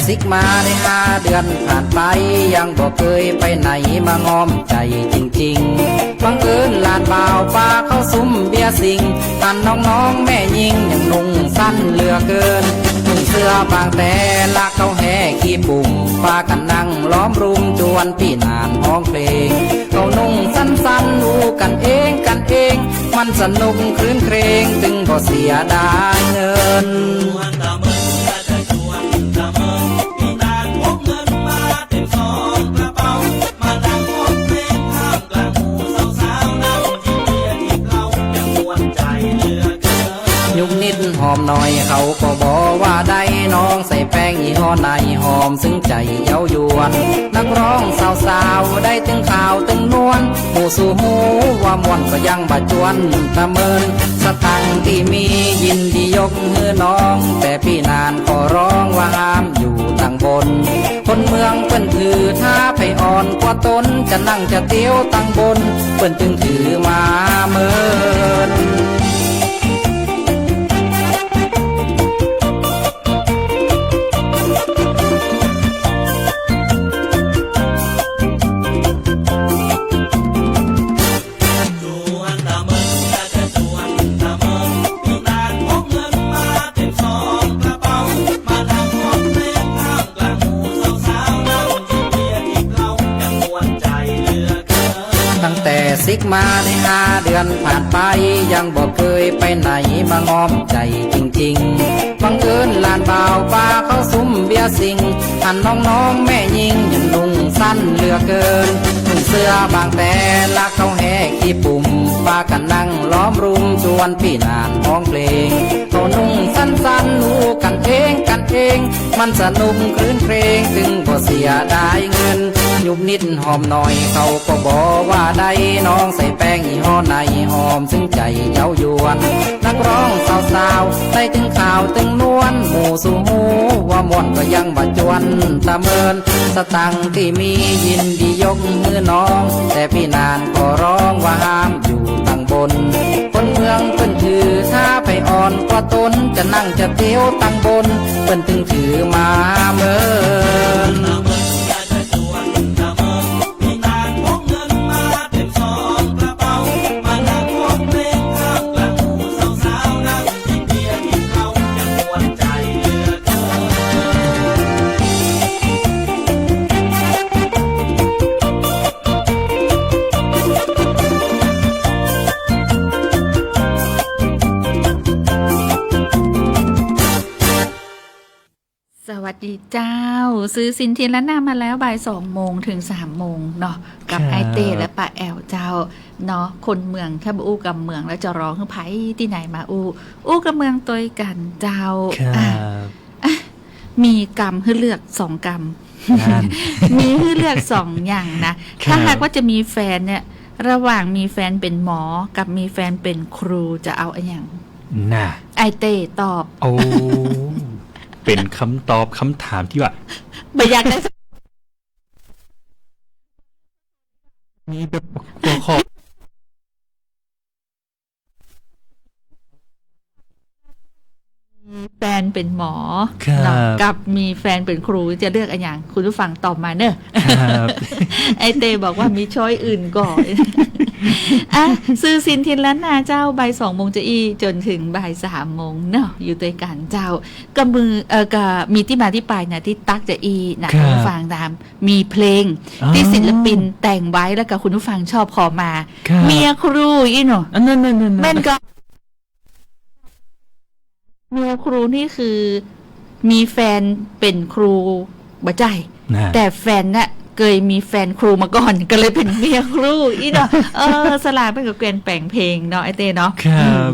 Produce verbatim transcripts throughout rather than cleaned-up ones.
ศึกมาได้ห้าเดือนผ่านไป ยังบ่เกยไปไหนมาง้อมใจ๋จริงๆ บังเอิญหลานบ่าวปาเข้าสุมเบียร์สิงห์ หันน้องๆ แม่ญิงยังนุ่งสั้นเหลือเกิน นุ่งเสื้อบางแต๋ ลากเข้าแฮขี้ปุ่ม ปากั๋นนั่งล้อมรุม จวนปี้หนานฮ้องเพลง เขานุ่งสั้นๆ อู้กั๋นเองกั๋นเอง มันสนุกครื้นเครง ตึงบ่เสียดายเงิน ยุบนิดหอมหน่อยเขาก็บ่ว่าใด น้องใส่แป้งยี่ห้อไหน หอมซึ่งใจ๋เย้ายวน นักร้องสาวๆ ได้ตึงขาวตึงนวล หมู่สู่ฮู้ว่าม่วนก็ยังบ่จวนตะเมิน สตังค์ตี้มียินดียกหื้อน้อง แต่ปี้หนานขอร้องว่าห้ามอยู่ตังบน คนเมืองเปิ้นถือถ้าใผอ่อนกว่าต๋น จะนั่งจะเตียวตังบน เปิ้นตึงถือมาเมิน ตั้งแต่ศึกมาได้ห้าเดือนผ่านไป ยังบ่เกยไปไหนมาง้อมใจ๋จริงๆ บังเอิญหลานบ่าวปาเข้าสุมเบียร์สิงห์ หันน้องๆ แม่ญิงยังนุ่งสั้นเหลือเกิน นุ่งเสื้อบางแต๋ ลากเข้าแฮขี้ปุ่ม ปากั๋นนั่งล้อมรุม จวนปี้หนานฮ้องเพลง เขานุ่งสั้นๆ อู้กั๋นเองกั๋นเอง มันสนุกครื้นเครง ตึงบ่เสียดายเงิน ยุบนิดหอมหน่อยเขาก็บ่ว่าใด น้องใส่แป้งยี่ห้อไหน หอมซึ่งใจ๋เย้ายวน นักร้องสาวๆ ได้ตึงขาวตึงนวล หมู่สู่ฮู้ว่าม่วนก็ยังบ่จวนตะเมิน สตังค์ตี้มียินดียกหื้อน้อง แต่ปี้หนานขอร้องว่าห้ามอยู่ตังบน คนเมืองเปิ้นถือถ้าใผอ่อนกว่าต๋น จะนั่งจะเตียวตังบน เปิ้นตึงถือมาเมิน สวัสดีเจ้า ซื่อสินเทียนล้านนามาแล้ว บ่ายสองโมงถึงสามโมงเนาะ กับ ครับ อ้ายเต้และป้าแอ๋วเจ้าเนาะ คนเมือง ถ้าบ่อู้กำเมืองแล้วจะรอหื้อใผตี้ไหนมาอู้ อู้กำเมืองตวยกั๋นเจ้า ครับ อ่ะ อ่ะ มีกำหื้อเลือกสองกำ นั่น มีหื้อเลือกสองอย่างนะ ครับ ถ้าหากว่าจะมีแฟนเนี่ย ระหว่างมีแฟนเป๋นหมอกับมีแฟนเป๋นครูจะเอาอะหยัง น่ะ อ้ายเต้ตอบ โอ้ เป๋นกำตอบกำถามตี้ว่า บ่อยากได้ มีแบบหัวข้อ มีแฟนเป๋นหมอ ครับ เนาะ กับมีแฟนเป๋นครูจะเลือกอะหยัง คุณผู้ฟังตอบมาเนอะ ครับ อ้ายเต้บอกว่ามีช้อยอื่นก่อ อ่ะ ซื่อสินเทียนล้านนาเจ้า บ่ายสองโมงจะอี้จ๋นถึงบ่ายสามโมงเนาะ อยู่ตวยกั๋นเจ้า กำเมือง เอ่อ กำ มีตี้มาตี้ไปนะ ตี้ตั๊กจะอี้นะ ครับ คุณผู้ฟังตาม มีเพลง อ๋อ ตี้ศิลปินแต่งไว้แล้วก็คุณผู้ฟังชอบขอมา ครับ เมียครูอี้เนาะ อันนั้นๆๆๆ แม่นก่อ เมียครูนี่คือ มีแฟนเป๋นครูบ่ใจ้ น่ะ แต่แฟนน่ะเกยมีแฟนครูมาก่อน ก็เลยเป๋นเมียครูอี้เนาะ เออ สลากเปิ้นก็แกว่นแป๋งเพลงเนาะ อ้ายเต้เนาะ ครับ อืม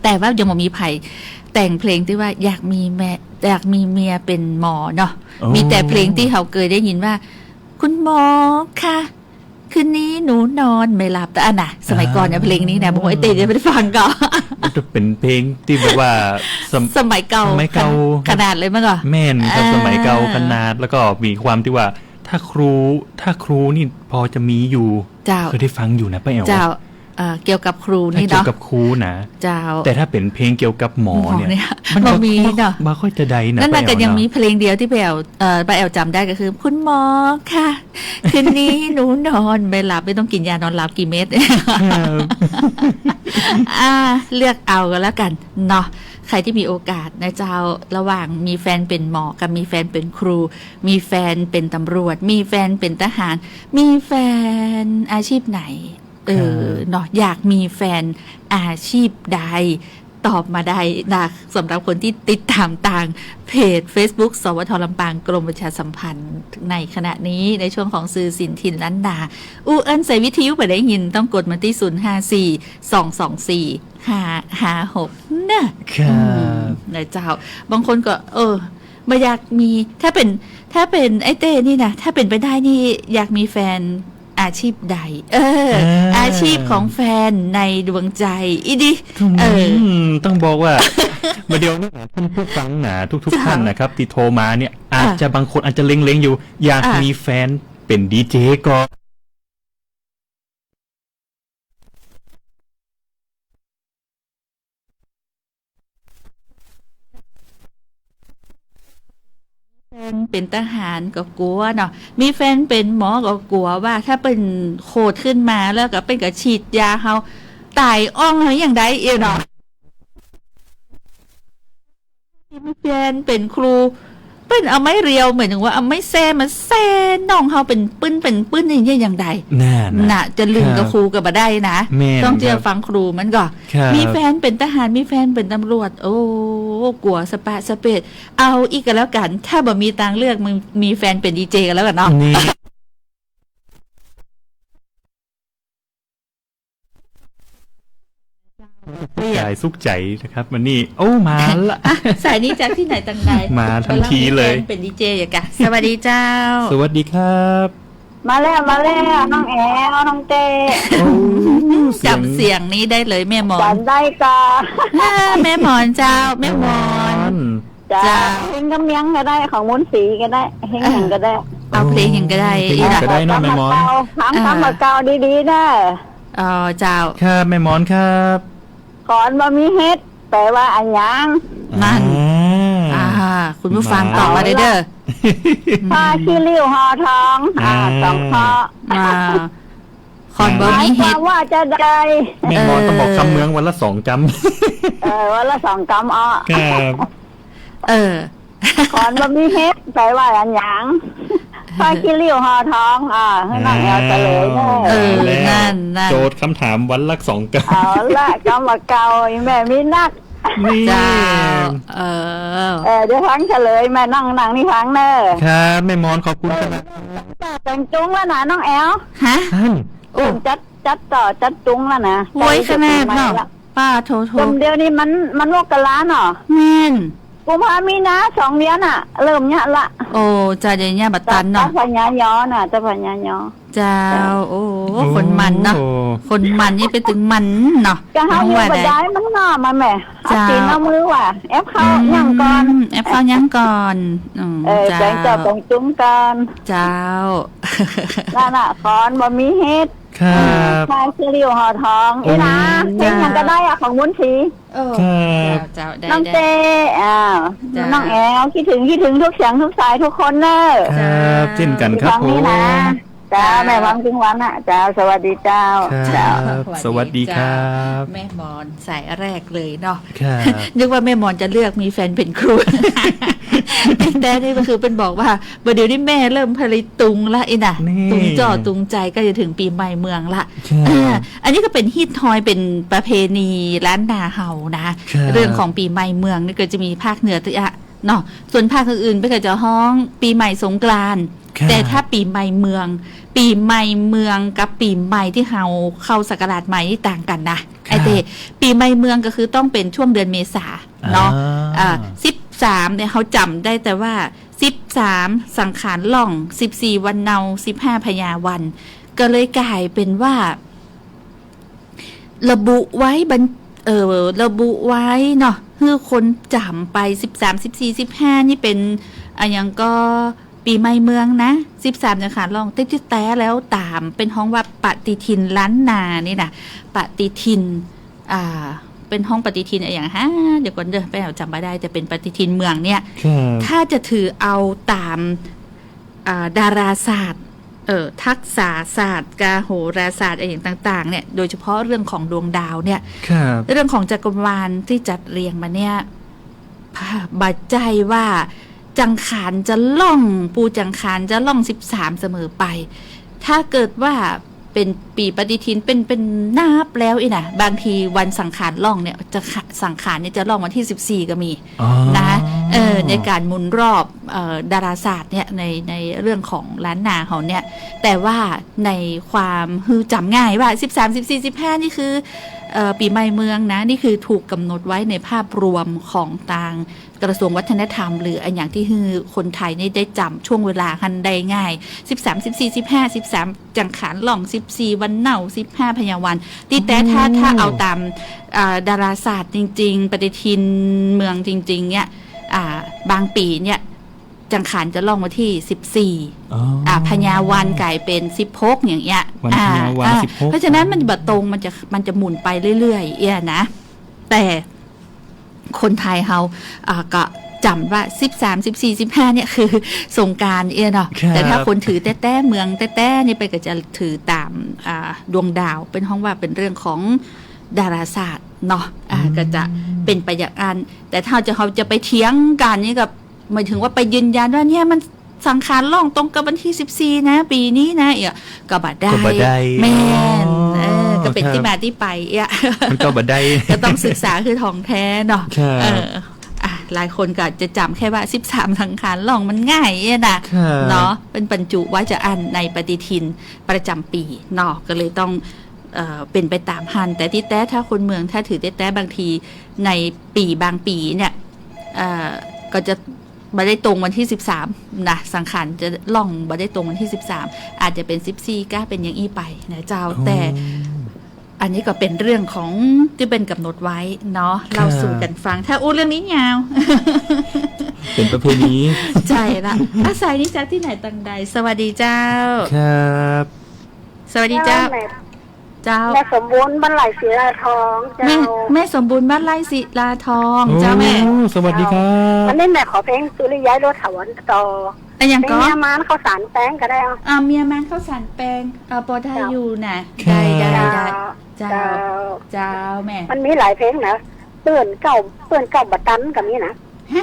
แต่ว่ายังบ่มีใผแต่งเพลงตี้ว่าอยากมีแม่ อยากมีเมียเป๋นหมอเนาะ โอ้ มีแต่เพลงตี้เฮาเกยได้ยินว่า คุณหมอคะ คืนนี้หนูนอนไม่หลับ แต่อันน่ะ สมัยก่อนเนี่ย อ่า เพลงนี้นะ บ่ฮู้อ้ายเต้จะได้ฟังก่อ มันจะเป๋นเพลงตี้แบบว่า สม- สมัยเก่า สมัยเก่า ขนาดเลยมั้งก่อ แม่นครับ อ่า สมัยเก่าขนาด แล้วก็มีความตี้ว่า ถ้าครู ถ้าครูนี่พอจะมีอยู่ เจ้า เคยได้ฟังอยู่นะป้าแอ๋ว เจ้า เอ่อ เกี่ยวกับครูนี่เนาะ เกี่ยวกับครูนะ เจ้า แต่ถ้าเป๋นเพลงเกี่ยวกับหมอเนี่ย หมอเนี่ย มันบ่ บ่มีเนาะ บ่ค่อยจะได้นะ นั่นน่ะ ป้าแอ๋ว ก็ยัง เนาะ มีเพลงเดียวตี้ป้าแอ๋ว เอ่อ ป้าแอ๋วจ๋ำได้ก็คือ คุณหมอคะ คืนนี้หนูนอนไม่หลับ ไม่ต้องกินยานอนหลับกี่เม็ด ครับ อ่า เลือกเอาก็แล้วกั๋นเนาะ ใผตี้มีโอกาสนะเจ้า ระหว่างมีแฟนเป๋นหมอกับมีแฟนเป๋นครู มีแฟนเป๋นตำรวจ มีแฟนเป๋นทหาร มีแฟนอาชีพไหน เออ ครับ เนาะ อยากมีแฟนอาชีพใด ตอบมาได้นะ สำหรับคนตี้ติดต๋ามตางเพจเฟซบุ๊ก สวท ลำปาง กรมประชาสัมพันธ์ ในขณะนี้ ในช่วงของสื่อสินถิ่นล้านนา อู้เอิ้นใส่วิทยุบ่ได้ยิน ต้องกดมาตี้ ศูนย์ห้าสี่ สองสองสี่ ห้าห้าหก เนาะ ครับ อืม นะเจ้า บางคนก็ เออ บ่อยากมี ถ้าเป๋น ถ้าเป๋นไอ้เต้นี่นะ ถ้าเป๋นไปได้นี่ อยากมีแฟนอาชีพใด เออ อ่า อาชีพของแฟนในดวงใจ อีดี อืม เออ ต้องบอกว่า บ่าเดี่ยวนี้นะ ท่านผู้ฟังนะ ทุกๆ เจ้า ท่านนะครับ ตี้โทรมาเนี่ย อาจจะ อ่า บางคนอาจจะเล็งๆ อยู่ อยาก อ่า มีแฟนเป๋นดีเจก่อ แฟนเป๋นทหารก็กั๋วเนาะ มีแฟนเป๋นหมอก็กั๋วว่า ถ้าเปิ้นโขดขึ้นมาแล้วก็เปิ้นก็ฉีดยาเฮาต๋ายอ้องเฮาอย่างใดเอียวเนาะ มีแฟนเป๋นครู เปิ้นเอาไม้เรียว หมายถึงว่าเอาไม้แส้มาแส้น่องเฮาเป๋นปื้นเป๋นปื้นอย่างเงี้ยอย่างใด นั่นน่ะ น่ะ จะลึงกับ ครับ ครูก็บ่ได้นะ แม่น ต้องเจื้อ ครับ ฟังครูมันก่อ ครับ มีแฟนเป๋นทหาร มีแฟนเป๋นตำรวจ โอ้ กั๋วสะปะสะเปด เอาอี้ก็แล้วกั๋น ถ้าบ่มีตางเลือก มี มีแฟนเป๋นดีเจก็แล้วกั๋นเนาะ นี่ สุขใจ๋ สุขใจ๋นะครับ วันนี้ โอ้ มาละ อ่ะ สายนี้จากตี้ไหนตางใด มาตันทีเลย เป๋นดีเจอยู่กะ สวัสดีเจ้า สวัสดีครับ มาแล้ว มาแล้ว น้องแอ๋ว น้องเต้ โอ้ จ๋ำเสียงนี้ได้เลย แม่หมอน จ๋ำได้ก่อ อ่า แม่หมอนเจ้า แม่หมอน แม่หมอน เจ้า เจ้า เพลงกำเมียงก็ได้ ของมนต์ศรีก็ได้ เพลงหยังก็ได้ เอาเพลงหยังก็ได้ เพลงหยังก็ได้เนาะ แม่หมอน ถามกำบ่าเก่า ถามกำบ่าเก่าดีๆ เด้อ อ่า อ๋อ เจ้า ครับ แม่หมอนครับ ขอนบ่มีเฮ็ด แป๋ว่าอะหยัง นั่น อ่า อ่า คุณผู้ฟัง มา ตอบมาเลยเด้อ ผ้าขี้ริ้วห่อทอง อ่า อ่า สองข้อ อ่า ขอนบ่มีเฮ็ด หมายความว่าจะใด แม่หมอนต้องบอกกำเมืองวันละสองกำ เออ วันละสองกำ อ้อ ครับ เออ ขอนบ่มีเฮ็ด แป๋ว่าอะหยัง ผ้าขี้ริ้วห่อทอง อ่า หื้อน้องแอ๋วเฉลยเด้อ เออ เอาแล้ว นั่น นั่น โจทย์คำถามวันละสองกำ เอาละ กำบ่าเก่า อีแม่มีนัก นี่ เจ้า เออ เออ เดี๋ยวฟังเฉลย แม่นั่ง นั่งนี่ฟังเน้อ ครับ แม่หมอน ขอบคุณครับ ป้าแต่งจุงแล้วนะ น้องแอ๋ว ฮะ นั่น โอ้ จัด จัดต่อ จัดจุงแล้วนะ โอ้ย ใกล้จะปีใหม่ละ ขนาดเนาะ ป้าโท โท จำเดี๋ยวนี้มัน มันมกราเนาะ แม่น กุมภา มีนา สองเดือนน่ะ เริ่มเยียะละ โอ้ จะเยียะบ่ตันเนาะ เจ้าพญายอน่ะ เจ้าพญายอ เจ้า โอ้ โอ้ คนหมั่นเนาะ โอ้ คนหมั่นนี่ไปตึงหมั่นเนาะ ก็เฮาอยู่บ่ได้มันเนาะ มันแหม เจ้า เอาตี๋นเอามือว่ะ แอบเข้า อืม ยังก่อน แอบเข้ายังก่อน อืม เออ เจ้า แป๋งเจ้าแป๋งจุงก่อน เจ้า นั่นน่ะ ขอนบ่มีเฮ็ด ครับ ผ้าขี้ริ้วห่อทอง โอ้ อีหนา เพลงหยังก็ได้อะ ของมนต์ศรี เออ ครับ เจ้า เจ้า ได้ น้อง ได้ เต้ อ่า เจ้า น้องแอ๋ว คิดถึง คิดถึงทุกเสียงทุกสายทุกคนเน้อ ครับ เจ้า เจ้นกั๋นครับ ฟังนี่นะ ผม เจ้า เจ้า แม่หวังถึงวันน่ะ เจ้า สวัสดีเจ้า ครับ เจ้า สวัสดี สวัสดีครับ เจ้า แม่หมอนสายแรกเลยเนาะ ครับ นึกว่าแม่หมอนจะเลือกมีแฟนเป๋นครู แต่นี่ก็คือเปิ้นบอกว่า บ่าเดี่ยวนี้แม่เริ่มผลิตตุงละอี้นะ นี่ ตุงจ้อตุงใจ๋ ใก้จะเถิงปี๋ใหม่เมืองละ ครับ อ่า อันนี้ก็เป๋นฮีตฮอย เป๋นประเพณีล้านนาเฮานะ ครับ เรื่องของปี๋ใหม่เมืองนี่ก็จะมีภาคเหนือตี้อะเนาะ ส่วนภาคอื่นๆ เปิ้นก็จะฮ้องปี๋ใหม่สงกรานต์ ครับ แต่ถ้าปี๋ใหม่เมือง ปี๋ใหม่เมืองกับปี๋ใหม่ตี้เฮาเข้าศักราชใหม่นี่ต่างกั๋นนะ ครับ ไอ้เต้ ปี๋ใหม่เมืองก็คือต้องเป๋นช่วงเดือนเมษาเนาะ อ่า อ่า สิบสามเนี่ยเฮาจ๋ำได้แต่ว่า สิบสาม สังขารล่อง สิบสี่ วันเนา สิบห้า พญาวัน ก็เลยก๋ายเป๋นว่า ระบุไว้บัน เอ่อ ระบุไว้เนาะ หื้อคนจ๋ำไป สิบสาม สิบสี่ สิบห้า นี่เป๋น อะหยังก็ ปี๋ใหม่เมืองนะ สิบสามจังขันธ์ล่อง ตี้แต๊แล้วต๋ามเป๋นฮ้องว่าปฏิทินล้านนานี่นะ ปฏิทิน อ่า เป๋นฮ้องปฏิทินอะหยังฮะ เดี๋ยวก่อนเด้อ แป๊บจ๋ำบ่ได้ แต่เป๋นปฏิทินเมืองเนี่ย ครับ ถ้าจะถือเอาต๋าม อ่า ดาราศาสตร์ เอ่อ ทักษาศาสตร์ กาโหราศาสตร์ อะหยังต่างๆ เนี่ย โดยเฉพาะเรื่องของดวงดาวเนี่ย ครับ เรื่องของจักรวาลตี้จัดเรียงมาเนี่ย บ่ใจ้ว่าจังขันธ์จะล่อง ปู๋จังขันธ์จะล่องสิบสามเสมอไป ถ้าเกิดว่าเป๋นปี๋ปฏิทิน เป๋น เป๋นนับแล้วอี้นะ บางทีวันสังขันธ์ล่องเนี่ย จะขะ สังขันธ์เนี่ยจะล่องวันตี้สิบสี่ก็มี อ๋อ นะ เออ ในก๋านหมุนรอบ เอ่อ ดาราศาสตร์เนี่ย ใน ในเรื่องของล้านนาเฮาเนี่ย แต่ว่าในความหื้อจ๋ำง่ายว่า สิบสาม สิบสี่ สิบห้า นี่คือ เอ่อ ปี๋ใหม่เมืองนะ นี่คือถูกก๋ำหนดไว้ในภาพรวมของตางกระทรวงวัฒนธรรม หรืออะหยังตี้หื้อคนไทยนี่ได้จ๋ำช่วงเวลาหั้นได้ง่าย สิบสาม สิบสี่ สิบห้า สิบสามจังขันธ์ล่อง สิบสี่วันเน่า สิบห้าพญาวัน ตี้แต๊ถ้า อืม ถ้าเอาต๋าม อ่า ดาราศาสตร์จริงๆ ปฏิทินเมืองจริงๆ เนี่ย อ่า บางปี๋เนี่ย จังขันธ์จะล่องวันตี้สิบสี่ อ๋อ อ่า พญาวันก๋ายเป๋นสิบหก อย่างเงี้ย วันพญาวัน อ่า สิบหก เพราะฉะนั้นมันบ่ตรง มันจะ มันจะหมุนไปเรื่อยๆ เอี้ยนะ แต่คนไทยเฮา อ่า ก็จ๋ำว่า สิบสาม สิบสี่ สิบห้า เนี่ยคือสงกรานต์เอี้ยเนาะ ครับ แต่ถ้าคนถือแต๊ๆ เมืองแต๊ๆ นี่เปิ้นก็จะถือต๋าม อ่า ดวงดาว เปิ้นฮ้องว่าเป๋นเรื่องของดาราศาสตร์เนาะ อ่า อืม ก็จะเป๋นไปอย่างอั้น แต่ถ้าจะ เฮาจะไปเถียงกั๋นนี่ก็ หมายถึงว่าไปยืนยันว่าเนี่ยมันสังขันธ์ล่องตรงกับวันตี้สิบสี่นะ ปี๋นี้นะ เอี้ย ก็บ่ได้ ก็บ่ได้ แม่น อ๋อ เออ ก็เป๋น ครับ ตี้มาตี้ไป เอี้ย มันก็บ่ได้ ก็ต้องศึกษาหื้อถ่องแท้เนาะ ครับ เออ อ่ะ หลายคนก็จะจ๋ำแค่ว่าสิบสามสังขันธ์ล่องมันง่าย เอี้ยนะ ครับ เนาะ เปิ้นบรรจุไว้จะอั้นในปฏิทินประจ๋ำปี๋เนาะ ก็เลยต้อง เอ่อ เป๋นไปต๋ามหั้น แต่ตี้แต๊ถ้าคนเมืองถ้าถือแต๊ๆ บางทีในปี๋บางปี๋เนี่ย เอ่อ ก็จะ บ่ได้ตรงวันตี้สิบสามนะ สังขันธ์จะล่องบ่ได้ตรงวันตี้สิบสาม อาจจะเป๋นสิบสี่ ก็เป๋นอย่างอี้ไปนะเจ้า อ๋อ แต่อันนี้ก็เป๋นเรื่องของตี้เปิ้นก๋ำหนดไว้เนาะ ครับ เล่าสู่กั๋นฟัง ถ้าอู้เรื่องนี้ยาว เป๋นประเพณี ใจ้ละ อ่ะ สายนี้จากตี้ไหนตังใด สวัสดีเจ้า ครับ สวัสดีเจ้า เจ้า แม่ เจ้า แม่สมบูรณ์บ้านไร่ศิลาทองเจ้า แม่ แม่สมบูรณ์บ้านไร่ศิลาทอง โอ้ เจ้าแม่ สวัสดีครับ วันนี้แม่ขอเพลงสุริยะ โลธถาวรต่อ อะหยังก่อ เพลงเมียมานข้าวสารแป้งก็ได้อ่ะ อ่า เมียมานข้าวสารแป้ง อ่า ปอได้อยู่นะ ครับ ได้ ได้ ได้ เจ้า เจ้า เจ้า เจ้าแม่ มันมีหลายเพลงนะ เปื้อนเก้า เปื้อนเก้าบ่ตันก็มีนะ ฮะ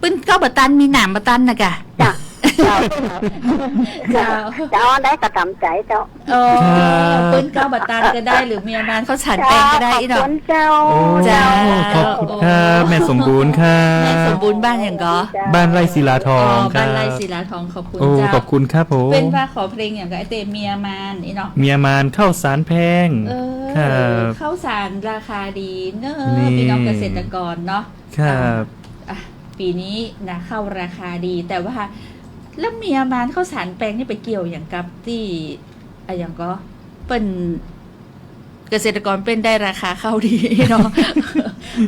ปื้นเก้าบ่ตัน มีหนามบ่ตันน่ะก่ะ จ้ะ เจ้า เจ้า จะเอาอันใดก็ต๋ามใจ๋เจ้า เออ ครับ ปื้นเก้าบ่ตันก็ได้ หรือเมียมานข้าวสารแป้งก็ได้ เจ้า อี้เนาะ ขอบคุณเจ้า โอ้ เจ้า ขอบคุณครับ โอ้ แม่สมบูรณ์ครับ แม่สมบูรณ์บ้านหยังก่อ เจ้า บ้านไร่ศิลาทอง อ๋อ ครับ บ้านไร่ศิลาทอง ขอบคุณ โอ้ เจ้า ขอบคุณครับผม เปิ้นว่าขอเพลงหยังก่อ ไอ้เต้ เมียมาน อี้เนาะ เมียมานข้าวสารแป้ง เออ ครับ ข้าวสารราคาดีเนอะ นี่ พี่น้องเกษตรกรเนาะ ครับ อ่ะ ปี๋นี้นะ ข้าวราคาดี แต่ว่า แล้วเมียมานข้าวสารแป้งนี่ไปเกี่ยวหยังกับตี้ อะหยังก่อ เปิ้น เกษตรกรเปิ้นได้ราคาข้าวดีเนาะ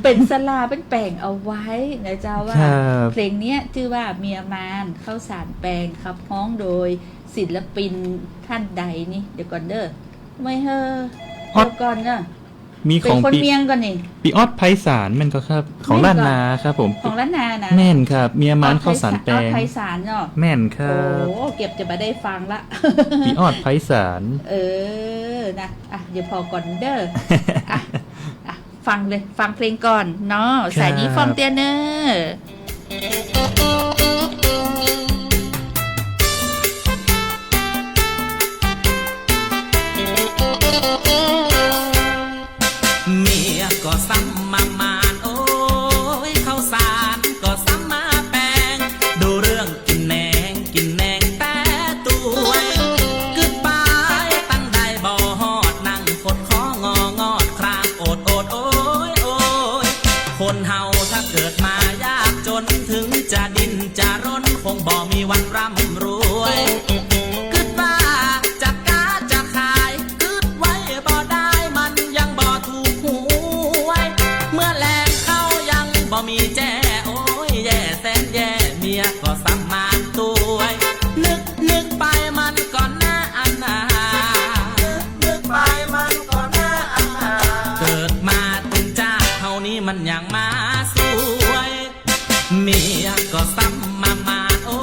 เป๋นสลา เปิ้นแป๋งเอาไว้นะเจ้าว่า ครับ เพลงเนี้ยจื้อว่าเมียมานข้าวสารแป้ง ขับฮ้องโดยศิลปินท่านใดนี่ เดี๋ยวก่อนเด้อ ไม่เฮ้อ ออด เดี๋ยวก่อนเนาะ มีของ เป๋นคน ปี๋ เมียงก่อนี่ ปี๋ออดไพศาลแม่นก่อครับ ของ แม่นก่อ ล้านนาครับผม ของล้านนานะ แม่นครับ เมียมานข้าวสารแป้ง ออดไพศาล ออดไพศาลเนาะ แม่นครับ โอ้ เกือบจะบ่ได้ฟังละ ปี๋ออดไพศาล เออ นะ อ่ะ เดี๋ยวผ่อก่อนเด้อ อ่ะ อ่ะ ฟังเลย ฟังเพลงก่อนเนาะ ครับ สายนี้ฟ้องเตี้ยเน้อ เมียก็ซ้ำมามาน โอ้ย ข้าวสารก็ซ้ำมาแป้ง ดูเรื่องกิ๋นแหนง กิ๋นแหนงแต๊ตวย กึ๊ดไปตังใดบ่ฮอด นั่งขดคององอดคราง โอดโอดโอยโอย คนเฮาถ้าเกิดมายากจน ถึงจะดิ้นจะรน คงบ่มีวันร่ำรวย กึ๊ดว่าจะก๊าจะขาย กึ๊ดไว้บ่ได้ มันยังบ่ถูกหวย เมื่อแลงเข้ายังบ่มีแจ้ โอ้ย แย่แสนแย่ เมียก็ซ้ำมานตวย มันยังมาสวย เมียก็ซ้ำมาหมาน โอ๊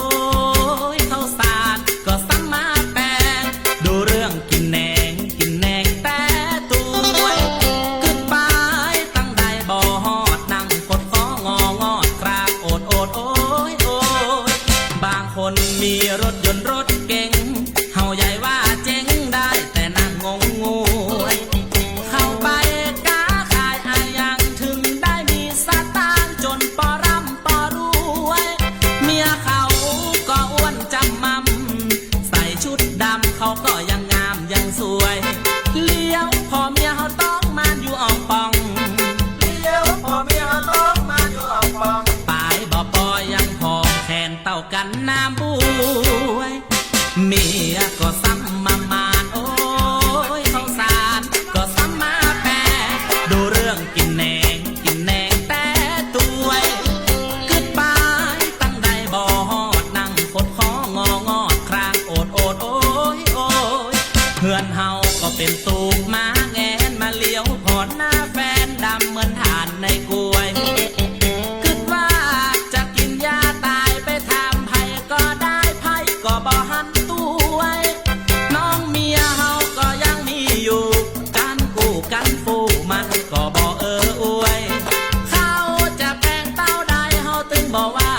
ย ข้าวสารก็ซ้ำมาแปง ดูเรื่องกิ๋นแหนง กิ๋นแหนงแต่ตวย กึ๊ดไปตังใดบ่ฮอด นั่งขดคององอดคราง โอดโอดโอ๊ยโอ๊ย บางคนมีรถยนต์รถเก๋ง เฮาใหญ่ว่าเจ๋ง ได้แต่นั่งงงงวย เข้าไปก๊าขายอะหยัง เถิงได้มีสตางค์ จ๋นปอร่ำปอรวย เมียเขาก็อ้วนจ๋ำม่ำ ใส่ชุดดำเขาก็ยังงามยังสวย เหลียวผ่อเมียเฮาต๊องมานอยู่อ่องป่อง เหลียวผ่อเมียเฮาต๊องมานอยู่อ่องป่อง ป๋ายบ่ปอยังผ่อง แขนเต้ากั๋นน้ำบวย เมียก็ซ้ำมาหมาน โอ๊ย ข้าวสารก็ซ้ำมาแปง ดูเรื่องกิ๋นแหนง กิ๋นแหนงแต่ตวย กึ๊ดไปตังใดบ่ฮอด นั่งขดคององอดคราง โอดโอดโอ๊ยโอ๊ย เฮือนเฮาก็เป๋นตูบหมาแงน มาเหลียวผ่อหน้าแฟนดำเหมือนถ่านในกวย กึ๊ดว่าจะกิ๋นยาต๋าย ไปถามใผก็ได้ ใผก็บ่หันตวย น้องเมียเฮาก็ยังมีอยู่ กั๋นกู้กั๋นฟู่มันก็บ่เอออวย เขาจะแปงเต้าใดเฮาตึงบ่ว่า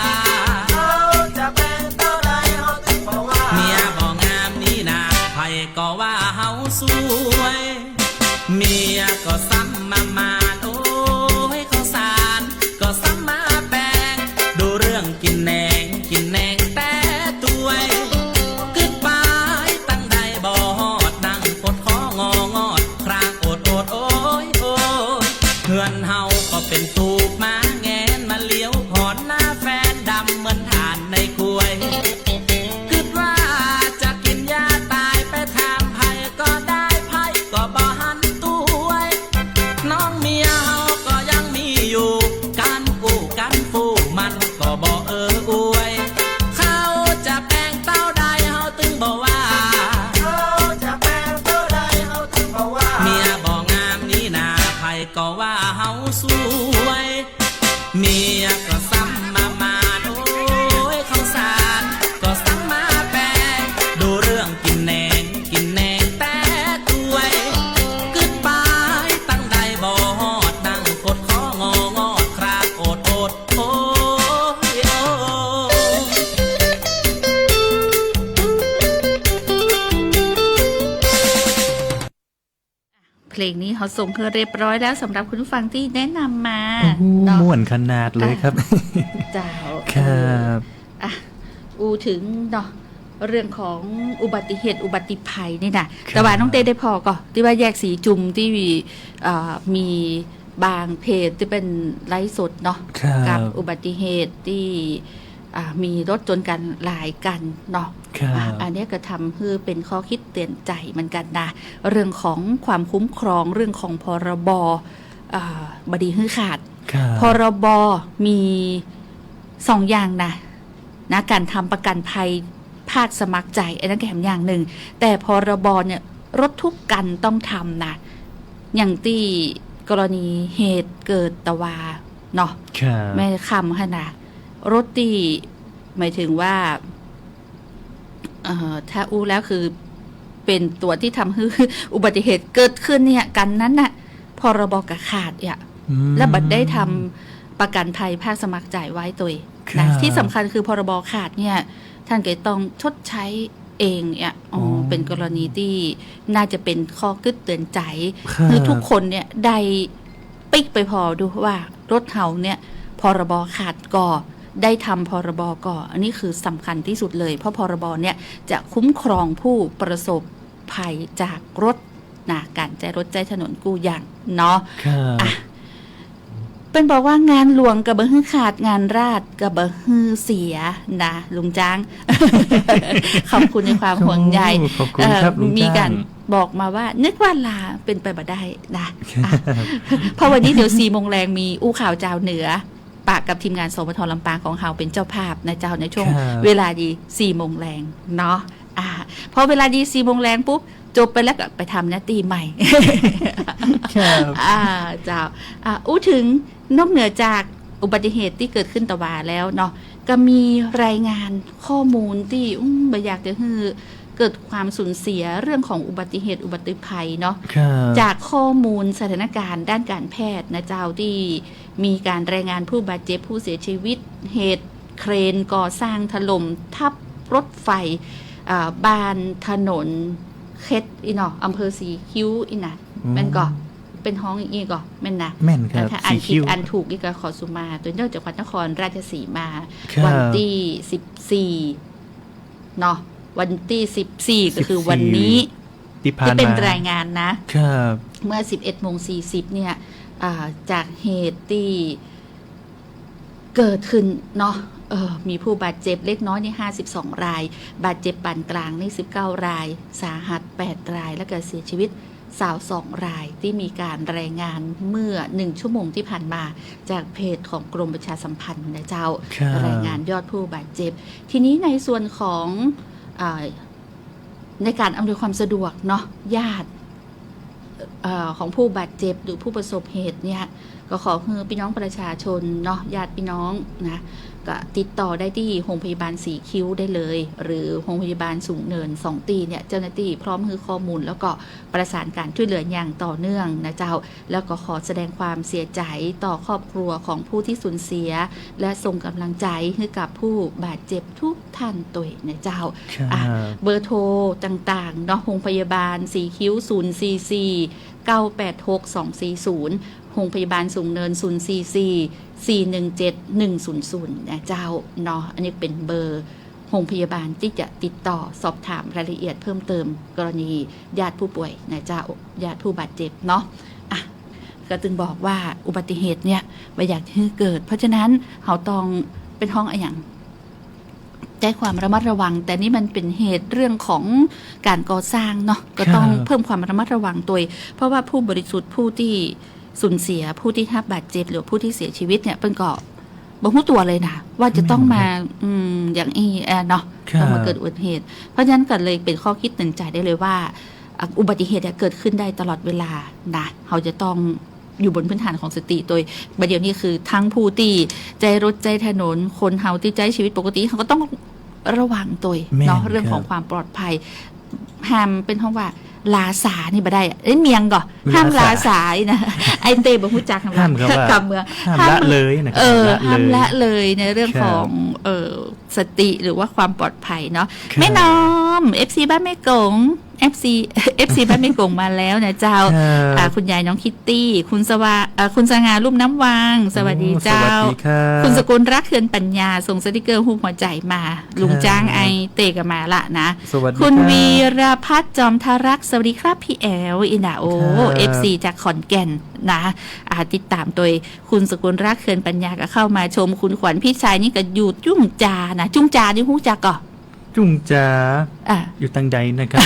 เขาจะแปงเต้าใดเฮาตึงบ่ว่า เมียบ่งามนี้นา ใผก็ว่าเฮาสวย เมียก็ซ้ำมาหมาน โอ๊ย ข้าวสารก็ซ้ำมาแปง ดูเรื่องกิ๋นแหนง กิ๋นแหนงแต่ตวย กึ๊ดไปตังใดบ่ฮอด นั่งขดคององอดคราง โอดโอดโอ๊ยโอ๊ย เฮือนเฮาก็เป๋นตูบหมาแงน มาเหลียวผ่อหน้าแฟนดำเหมือนถ่านในกวย กึ๊ดว่าจะกิ๋นยาต๋าย ไปถามใผก็ได้ ใผก็บ่หันตวย น้องเมียเฮาก็ยังมีอยู่ กั๋นกู้กั๋นฟู่มันก็บ่เอออวย เขาจะแปงเต้าใดเฮาตึงบ่ว่า เขาจะแปงเต้าใดเฮาตึงบ่ว่า เมียบ่งามนี้นา ใผก็ว่าเฮาสวย เมียก็ซ้ำมาหมาน โอ๊ย ข้าวสารก็ซ้ำมาแปง ดูเรื่องกิ๋นแหนง กิ๋นแหนงแต่ตวย กึ๊ดไปตังใดบ่ฮอด นั่งขดคององอดคราง โอดโอดโอ๊ยโอ๊ย เพลงนี้เฮาส่งหื้อเรียบร้อยแล้วสำหรับคุณผู้ฟังตี้แนะนำมา โอ้โห เนาะ ม่วนขนาดเลยครับ อ่ะ เจ้า ครับ เออ อ่ะ อู้เถิงเนาะ เรื่องของอุบัติเหตุอุบัติภัยนี่นะ ครับ แต่ว่าน้องเต้ได้ผ่อก่อ ตี้ว่าแยกสีจุมตี้ เอ่อ มีบางเพจตี้เป๋นไลฟ์สดเนาะ ครับ กับอุบัติเหตุตี้ อ่า มีรถจนกั๋นหลายกั๋นเนาะ ครับ อ่ะ อันเนี้ยก็ทำหื้อเป๋นข้อคิดเตื๋อนใจ๋เหมือนกั๋นนะ เรื่องของความคุ้มครอง เรื่องของ พรบ อ่า บ่ดีหื้อขาด ครับ พรบ มีสองอย่างนะ นะ ก๋านทำประกั๋นภัยภาคสมัครใจ๋ อันนั้นก็แหมอย่างนึ่ง แต่ พรบ เนี่ย รถกู้กั๋นต้องทำนะ อย่างตี้กรณีเหตุเกิดตะวาเนาะ ครับ แม่คำหั้นนะ รถตี้ หมายถึงว่า เอ่อ ถ้าอู้แล้วคือเป๋นตั๋วตี้ทำหื้ออุบัติเหตุเกิดขึ้นเนี่ย กั๋นนั้นน่ะ พรบ ก็ขาดอ่ะ อืม แล้วบ่ได้ทำประกั๋นภัยภาคสมัครใจ๋ไว้ตวยนะ ครับ ตี้สำคัญคือ พรบ ขาดเนี่ย ต้านก็ต้องชดใช้เองเนี่ย อ๋อ อ๋อ เป๋นกรณีตี้น่าจะเป๋นข้อกึ๊ดเตื๋อนใจ๋ ครับ หื้อกู้คนเนี่ยได้ปิ๊กไปผ่อดูว่ารถเฮาเนี่ย พรบ ขาดก่อ ได้ทำ พรบ ก่อ อันนี้คือสำคัญตี้สุดเลย เพราะ พรบ เนี่ยจะคุ้มครองผู้ประสบภัยจากรถนะ ก๋านใจ๊รถใจ๊ถนนกู้อย่างเนาะ ครับ อ่ะ เปิ้นบอกว่างานหลวงก็บ่หื้อขาด งานราษฎร์ก็บ่หื้อเสียนะลุงจ๊าง ขอบคุณในความห่วงใย โอ้ ขอบคุณครับ เอ่อ ลุงจ๊าง มีก๋านบอกมาว่า นึกว่าลา เป๋นไปบ่ได้นะ ครับ อ่ะ เพราะวันนี้เดี๋ยวสี่โมงแลงมีอู้ข่าวจาวเหนือ ปะกับทีมงาน สวท ลำปางของเฮาเป๋นเจ้าภาพนะเจ้า ในช่วง ครับ เวลาดีสี่โมงแลงเนาะ อ่า พอเวลาดีสี่โมงแลงปุ๊บ จบไปแล้วก็ไปทำหน้าตี้ใหม่ ครับ อ่า เจ้า อ่า อู้เถิง นอกเหนือจากอุบัติเหตุตี้เกิดขึ้นตะหว่าแล้วเนาะ ก็มีรายงานข้อมูลตี้ อืม บ่อยากจะหื้อเกิดความสูญเสียเรื่องของอุบัติเหตุอุบัติภัยเนาะ ครับ จากข้อมูลสถานการณ์ด้านการแพทย์นะเจ้า ตี้มีการรายงานผู้บาดเจ็บ ผู้เสียชีวิต เหตุเครนก่อสร้างถล่มทับรถไฟ อ่า บ้านถนนเข็ดอี้เนาะ อำเภอสีคิ้วอี้นะ อืม แม่นก่อ เปิ้นฮ้องอี้ก่อ แม่นนะ แม่นครับ ถ้าอ่านผิด สีคิ้ว อ่านถูกอี้ก็ขอสุมา โตยเจ้า จังหวัดนครราชสีมา ครับ วันตี้สิบสี่เนาะ วันตี้สิบสี่ ก็คือวันนี้ สิบสี่ ตี้ผ่านมา ตี้เปิ้นรายงานนะ ครับ เมื่อสิบเอ็ดโมงสี่สิบเนี่ย อ่า จากเหตุตี้ เกิดขึ้นเนาะ เออ มีผู้บาดเจ็บเล็กน้อยนี่ห้าสิบสองราย บาดเจ็บปานกลางนี่สิบเก้าราย สาหัสแปดราย แล้วก็เสียชีวิตซาวสองราย ตี้มีการรายงานเมื่อหนึ่งชั่วโมงตี้ผ่านมา จากเพจของกรมประชาสัมพันธ์นะเจ้า ครับ รายงานยอดผู้บาดเจ็บ ทีนี้ในส่วนของ อ่า ในการอำนวยความสะดวกเนาะ ญาติ เอ่อ ของผู้บาดเจ็บหรือผู้ประสบเหตุเนี่ย ก็ขอหื้อพี่น้องประชาชนเนาะ ญาติพี่น้องนะ ก็ติดต่อได้ตี้โฮงพยาบาลสีคิ้วได้เลย หรือโฮงพยาบาลสูงเนิน สองตี้เนี่ย เจ้าหน้าตี้พร้อมหื้อข้อมูล แล้วก็ประสานการช่วยเหลืออย่างต่อเนื่องนะเจ้า แล้วก็ขอแสดงความเสียใจ๋ต่อครอบครัวของผู้ตี้สูญเสีย และส่งกำลังใจ๋หื้อกับผู้บาดเจ็บทุกท่านตวยนะเจ้า ครับ อ่ะ เบอร์โทรต่างๆ เนาะ โฮงพยาบาลสีคิ้ว ศูนย์สี่สี่ เก้าแปดหก สองสี่ศูนย์ โฮงพยาบาลสูงเนิน ศูนย์สี่สี่ สี่หนึ่งเจ็ด หนึ่งศูนย์ศูนย์ นะเจ้า เนาะ อันนี้เป๋นเบอร์โฮงพยาบาลตี้จะติดต่อสอบถามรายละเอียดเพิ่มเติมกรณีญาติผู้ป่วยนะเจ้า ญาติผู้บาดเจ็บเนาะ อ่ะ ก็จึงบอกว่าอุบัติเหตุเนี่ยบ่อยากหื้อเกิด เพราะฉะนั้นเฮาต้องเป๋นฮ้องอะหยัง ใจ๊ความระมัดระวัง แต่นี่มันเป๋นเหตุเรื่องของการก่อสร้างเนาะ ก็ต้อง ครับ เพิ่มความระมัดระวังตวย เพราะว่าผู้บริสุทธิ์ ผู้ตี้สูญเสีย ผู้ตี้ฮับบาดเจ็บ หรือผู้ตี้เสียชีวิตเนี่ย เปิ้นก็บ่ฮู้ตั๋วเลยนะ ว่าจะต้องมา แม่นครับ อืม อย่างอี้ เอ่อ เนาะ ครับ ต้องมาเกิดอุบัติเหตุ เพราะฉะนั้นก็เลยเป๋นข้อคิดเตือนใจ๋ได้เลยว่า อ่ะ อุบัติเหตุเนี่ยเกิดขึ้นได้ตลอดเวลานะ เฮาจะต้อง อยู่บนพื้นฐานของสติ โดยบ่าเดี่ยวนี้คือทั้งผู้ตี้ใจ๊รถใจ๊ถนน คนเฮาตี้ใจ๊ชีวิตปกติ เฮาก็ต้องระวังตวย แม่น เนาะ ครับ เรื่องของความปลอดภัย ห้ามเป๋นฮ้องว่าล้าสานี่บ่ได้ เอ้ย เมียงก่อ ห้ามล้าสา ล้าสานะ ไอ้เต้บ่ฮู้จัก ห้ามคำว่า คำเมือง ห้ามละเลยนะครับ เออ ละเลย ห้ามละเลยในเรื่องของ ครับ เอ่อ สติหรือว่าความปลอดภัยเนาะ ครับ แม่น้อม เอฟซี บ้านแม่กง เอฟซี เอฟซี บ้านแม่กงมาแล้วนะเจ้า ครับ อ่า คุณยายน้องคิตตี้ คุณสวา อ่า คุณสง่าลุ่มน้ำวัง สวัสดีเจ้า โอ้ สวัสดีครับ คุณสกุลรัก เคือนปัญญา ส่งสติกเกอร์ฮูปหัวใจ๋มา ครับ ลุงจ้างไอเตก็มาละนะ สวัสดีครับ คุณวีรพัฒน์ จอมทรัก สวัสดีครับพี่แอ๋ว อี้นะ โอ้ ครับ เอฟซี จากขอนแก่นนะ อ่า ติดต๋ามโดยคุณสกุลรัก เคือนปัญญา ก็เข้ามาชม คุณขวัญพิชัยนี่ก็อยู่จุ่งจานะ จุ่งจานี่ฮู้จักก่อ จุ่งจา อ่ะ อยู่ตางใดนะครับ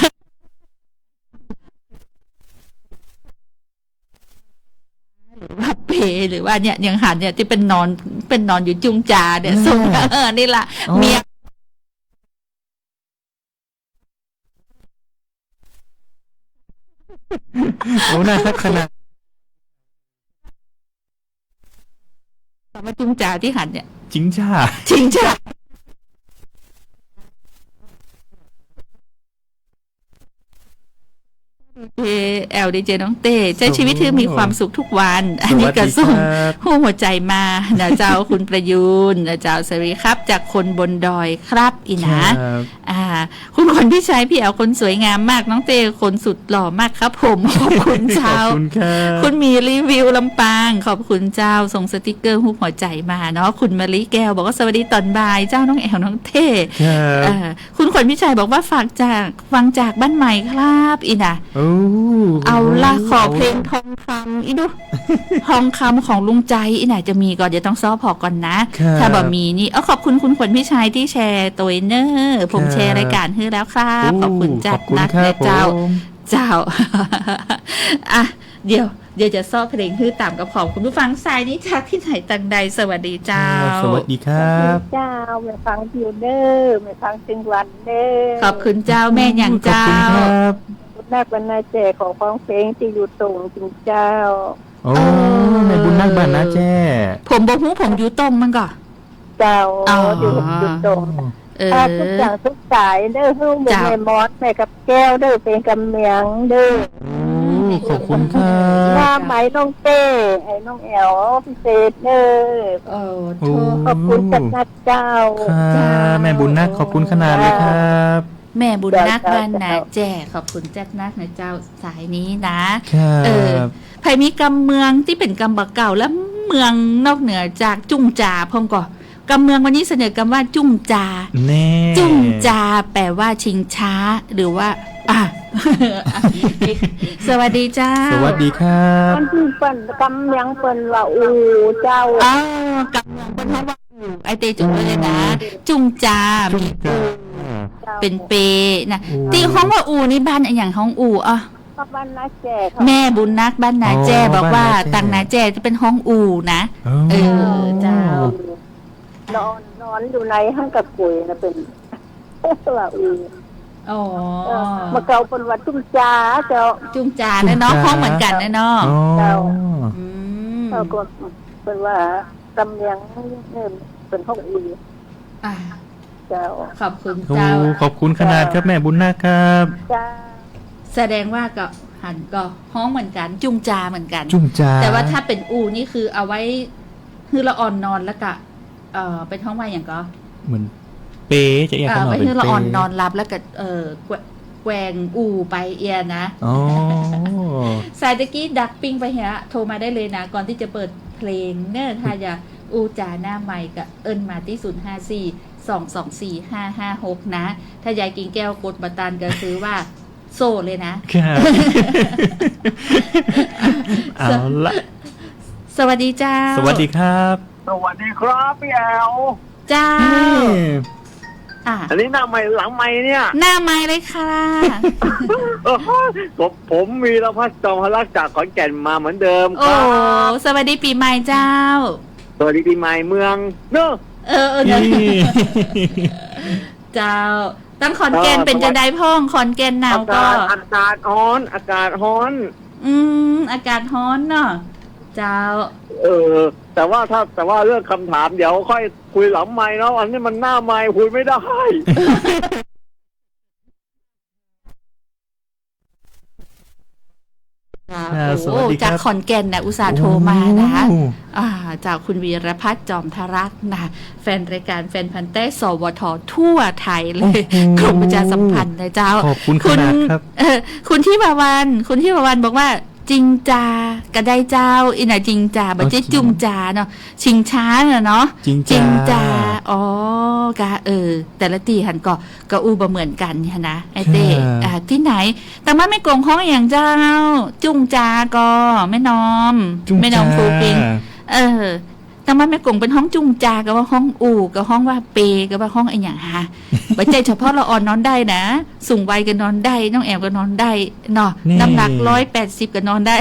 หรือว่าเป หรือว่าเนี่ย ยังหันเนี่ย ตี้เปิ้นนอน เปิ้นนอนอยู่จุ่งจาเนี่ย แม่ ส่ง เออ นี่ละ อ๋อ เมีย โอ้ น่าฮักขนาด คำว่าจุ่งจาตี้หันเนี่ย จิงจ้า จิงจ้า เอแอล ดีเจน้องเต้ ใจ๊ชีวิตหื้อมีความสุขทุกวัน อันนี้ก็ส่ง สวัสดีครับ ฮูปหัวใจ๋มานะเจ้า คุณประยูรนะเจ้า สวัสดีครับ จากคนบนดอยครับ อี้นะ ครับ อ่า คุณขวัญพิชัย พี่แอ๋วคนสวยงามมาก น้องเต้คนสุดหล่อมากครับผม ขอบคุณเจ้า ขอบคุณครับ คุณหมีรีวิวลำปาง ขอบคุณเจ้า ส่งสติกเกอร์ฮูปหัวใจ๋มาเนาะ คุณมะลิแก้วบอกว่า สวัสดีต๋อนบ่ายเจ้า น้องแอ๋วน้องเต้ ครับ เอ่อ คุณขวัญพิชัยบอกว่า ฝากจาก ฟังจากบ้านใหม่ครับ อี้นะ โอ้ เอาละ โอ้ ขอเพลงทองคำอี้ดู ทองคำของลุงใจอี้นะ จะมีก่อ เดี๋ยวต้องซ้อผ่อก่อนนะ ครับ ถ้าบ่มีนี่ เอ้อ ขอบคุณคุณขวัญพิชัยตี้แชร์ตวยเน่อ ผม ครับ แชร์รายการหื้อแล้วครับ โอ้ ขอบคุณจัด ขอบคุณ นัก ครับ นะเจ้า ผม เจ้า อ่ะ เดี๋ยว เดี๋ยวจะซ้อเพลงหื้อต๋ามกับ ขอบคุณผู้ฟัง สายนี้จากตี้ไหนตางใด สวัสดีเจ้า ครับ สวัสดีครับ สวัสดีเจ้า แม่ฟังตี้อยู่เน่อ แม่ฟังเจียงวันเน่อ ขอบคุณเจ้า แม่หยังเจ้า ขอบคุณครับ บุญนักบ้านนาแจ้ ขอฮ้องเพลงตี้อยู่ตรงเจียงเจ้า โอ้ เออ แม่บุญนักบ้านนาแจ้ ผมบ่ฮู้ ผมอยู่ตรงมันก่อ เจ้า อ๋อ อยู่ อยู่ตรง เออ อ่า ทุกอย่างทุกสายเด้อ ฮู้หมู่ เจ้า แม่มอน แม่กำแก้วเด้อ เป๋นกำเมืองเด้อ โอ้ ขอบคุณครับ หน้าไหมน้องเต้ ไอ้น้องแอ๋วพิเศษเด้อ โอ้ โอ้ ขอบคุณจัดนักเจ้า ครับ เจ้า แม่บุญนัก ขอบคุณขนาดเลยครับ แม่บุญนัก เจ้า บ้านนาแจ้ ขอบคุณจัดนักนะเจ้า สายนี้นะ ครับ เออ ใผมีกำเมืองตี้เป๋นกำบ่าเก่า และเมืองนอกเหนือจากจุ่งจาพ่องก่อ กำเมืองวันนี้เสนอกำว่าจุ่งจา แน่ จุ่งจาแปลว่าชิงช้า หรือว่า อ่ะ สวัสดีเจ้า สวัสดีครับ คนตี้เปิ้นกำเมืองเปิ้นว่าอู่เจ้า อ๋อ กำเมืองเปิ้นฮ้องว่าอู่ ไอ้เต้จ๋ดไว้เลยนะ จุ่งจา จุ่งจา เป๋นเปนะ อู่ ตี้ฮ้องว่าอู่นี่บ้านอะหยังฮ้องอู่ อ๋อ บ้านนาแจ้ครับ แม่บุญนักบ้านนาแจ้ อ๋อ บอกว่า บ้านนาแจ้ ตังนาแจ้ตี้เปิ้นฮ้องอู่นะ อ๋อ เออ เจ้า นอน นอนอยู่ในหั้นกะกุยนะ เป๋น ว่าอู่ อ๋อ เออ เมื่อเก่าเปิ้นว่าจุ่งจาเจ้า จุ่งจานะเนาะ จุ่งจา ฮ้องเหมือนกั๋นนะเนาะ อ๋อ เจ้า อืม แล้วก็เปิ้นว่ากำเมืองนี่เป๋นฮ้องอู่ อ่ะ เจ้า ขอบคุณ โอ้ เจ้า ขอบคุณขนาดครับ แม่บุญนักครับ เจ้า แสดงว่าก็หันก็ฮ้องเหมือนกั๋น จุ่งจาเหมือนกั๋น จุ่งจา แต่ว่าถ้าเป๋นอู่นี่คือเอาไว้หื้อละอ่อนนอนแล้วก็ เอ่อ เป๋นฮ้องว่าหยังก่อ เหมือนเปจะเอี้ย เอ่อ ก็หน่อย ไว้หื้อละอ่อน เป๋นเป นอนหลับแล้วก็ เอ่อ แกว่ง แกว่งอู่ไปเอี้ยนะ อ๋อ สายตะกี้ดักปิ้งไปเหีย โทรมาได้เลยนะ ก่อนที่จะเปิดเพลงเนอะ ถ้าอยากอู้จ๋าหน้าไมค์ก็เอิ้นมาตี้ ศูนย์ห้าสี่ สองสองสี่ ห้าห้าหก นะ ถ้ายายกิ่งแก้วกดบ่ตันก็คือว่าโซ่เลยนะ ครับ เอาละ สวัสดีเจ้า สวัสดีครับ สวัสดีครับพี่แอ๋ว เจ้า นี่ อ่ะ อันนี้หน้าไมค์หลังไมค์เนี่ย หน้าไมค์เลยค่ะ ผม ผมวีรพัฒน์ จอมพลักษ์ จากขอนแก่นมาเหมือนเดิมครับ โอ้ สวัสดีปี๋ใหม่เจ้า สวัสดีปี๋ใหม่เมืองเนอะ เออ เออ เนอะ นี่ เจ้า ตังขอนแก่น เออ เป๋นจะใดพ่อง ขอนแก่นหนาวก่อ อากาศ อากาศฮ้อน อากาศฮ้อน อืม อากาศฮ้อนเนาะ เจ้า เออ แต่ว่าถ้า แต่ว่าเรื่องคำถามเดี๋ยวค่อยคุยหลังไมค์เนาะ อันนี้มันหน้าไมค์คุยไม่ได้ อ่า โอ้ สวัสดีครับ จากขอนแก่นนะ อุตส่าห์โทรมานะ โอ้ อ่า จากคุณวีรพัฒน์ จอมทรักษ์นะ แฟนรายการ แฟนพันธุ์แท้ สวท ทั่วไทยเลย โอ้โห กรมประชาสัมพันธ์นะเจ้า ขอบคุณขนาดครับ คุณ เอ่อ คุณทิพวรรณ คุณทิพวรรณบอกว่า จิงจากะได้เจ้า อี้นะ จิงจา บ่ใจ้จุ่งจาเนาะ ชิงช้าน่ะเนาะ จิงจา จิงจา อ๋อ กะ เออ แต่ละตี้หันก็ ก็อู้บ่เหมือนกั๋นหั้นนะ ไอ้เต้ ครับ อ่า ตี้ไหน ตังบ้านแม่กงฮ้องอะหยังเจ้า จุ่งจาก่อ แม่นอม จุ่งจา แม่นอม ภูปิง เออ ตังบ้านแม่กงเปิ้นฮ้องจุ่งจาก่อว่าฮ้องอู่ กะฮ้องว่าเป กะว่าฮ้องอะหยังฮะ บ่ใจ้เฉพาะละอ่อนนอนได้นะ สูงวัยก็นอนได้ น้องแอ๋วก็นอนได้เนาะ นี่ น้ำหนักร้อยแปดสิบก็นอนได้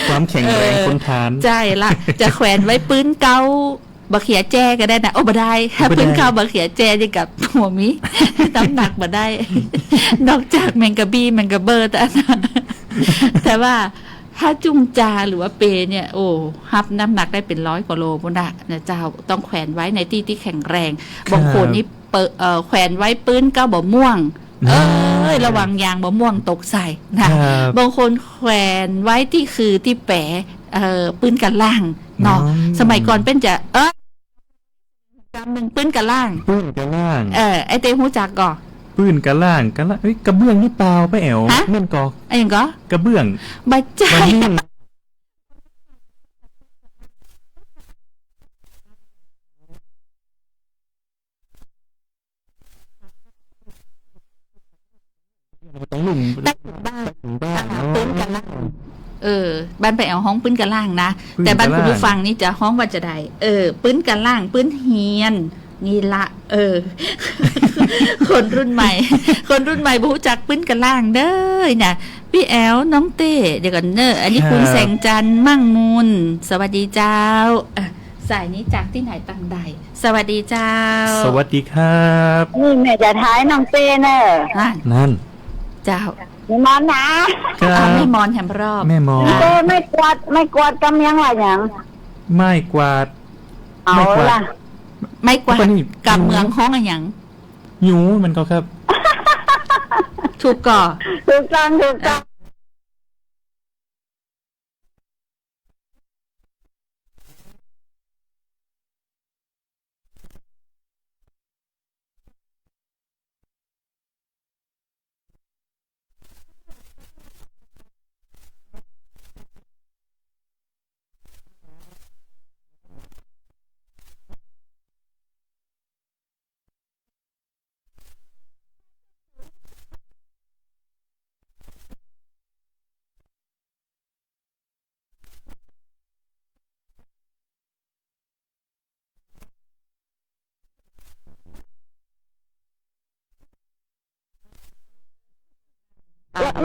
ความแข็งแรง เออ คนทาน ใจ้ละ จะแขวนไว้ปื๊นเก๊า บ่าเขียแจก็ได้นะ โอ้ บ่ได้ บ่ได้ ปื๊นเก๊าบ่าเขียแจนี่กะบ่มี น้ำหนักบ่ได้ นอกจากแมงกะบี้ แมงกะเบ้อเต้านั้น แต่ว่าถ้าจุ่งจาหรือว่าเปเนี่ย โอ้ ฮับน้ำหนักได้เป๋นร้อยกว่าโลปู้นน่ะ นะเจ้า ต้องแขวนไว้ในตี้ตี้แข็งแรง ครับ บางคนนี่เปิด เอ่อ แขวนไว้ปื๊นเก๊าบ่าม่วง อ่า เอ้ย ระวังยางบ่าม่วงตกใส่นะ ครับ บางคนแขวนไว้ตี้คือตี้แป๋ เอ่อ ปื๊นก้านล่างเนาะ อืม สมัยก่อนเปิ้นจะ เออ กำนึ่งปื๊นก้านล่าง ปื๊นก้านล่าง เออ ไอ้เต้ฮู้จักก่อ ปื๊นก้านล่าง ก้านล่าง เอ้ย กระเบื้องหรือเปล่าป้าแอ๋ว ฮะ แม่นก่อ อะหยังก่อ กระเบื้อง บ่ใจ้ บ่แม่น ต้องลุ่ม ใต้ถุนบ้าน ใต้ถุนบ้าน อ่า เนาะ ปื๊นก้านล่าง เออ บ้านป้าแอ๋วฮ้องปื๊นก้านล่างนะ ปื๊นก้านล่าง แต่บ้านคุณผู้ฟังนี่จะฮ้องว่าจะใด เออ ปื๊นก้านล่าง ปื๊นเฮียน นี่ละ เออ คนรุ่นใหม่ คนรุ่นใหม่บ่ฮู้จักปื๊นก้านล่างเด้อนะ ปี้แอ๋ว น้องเต้ เดี๋ยวก่อนเนอะ อันนี้ ครับ คุณแสงจันทร์ มั่งมูล สวัสดีเจ้า อ่ะ สายนี้จากตี้ไหนตังใด สวัสดีเจ้า สวัสดีครับ นี่แม่จะท้ายน้องเต้เนอะ นั่น นั่น เจ้า แม่มอนนะ ครับ อ่ะ แม่มอนแหมรอบ แม่มอน เต้ ไม้กวาด ไม้กวาดกำเมืองว่าหยัง ไม้กวาด เอา ไม้กวาด ละ ไม้กวาด แล้วก็นี่ กำเมืองฮ้องอะหยัง หยู มันก็ครับ ถูกก่อ ถูกต้อง ถูกต้อง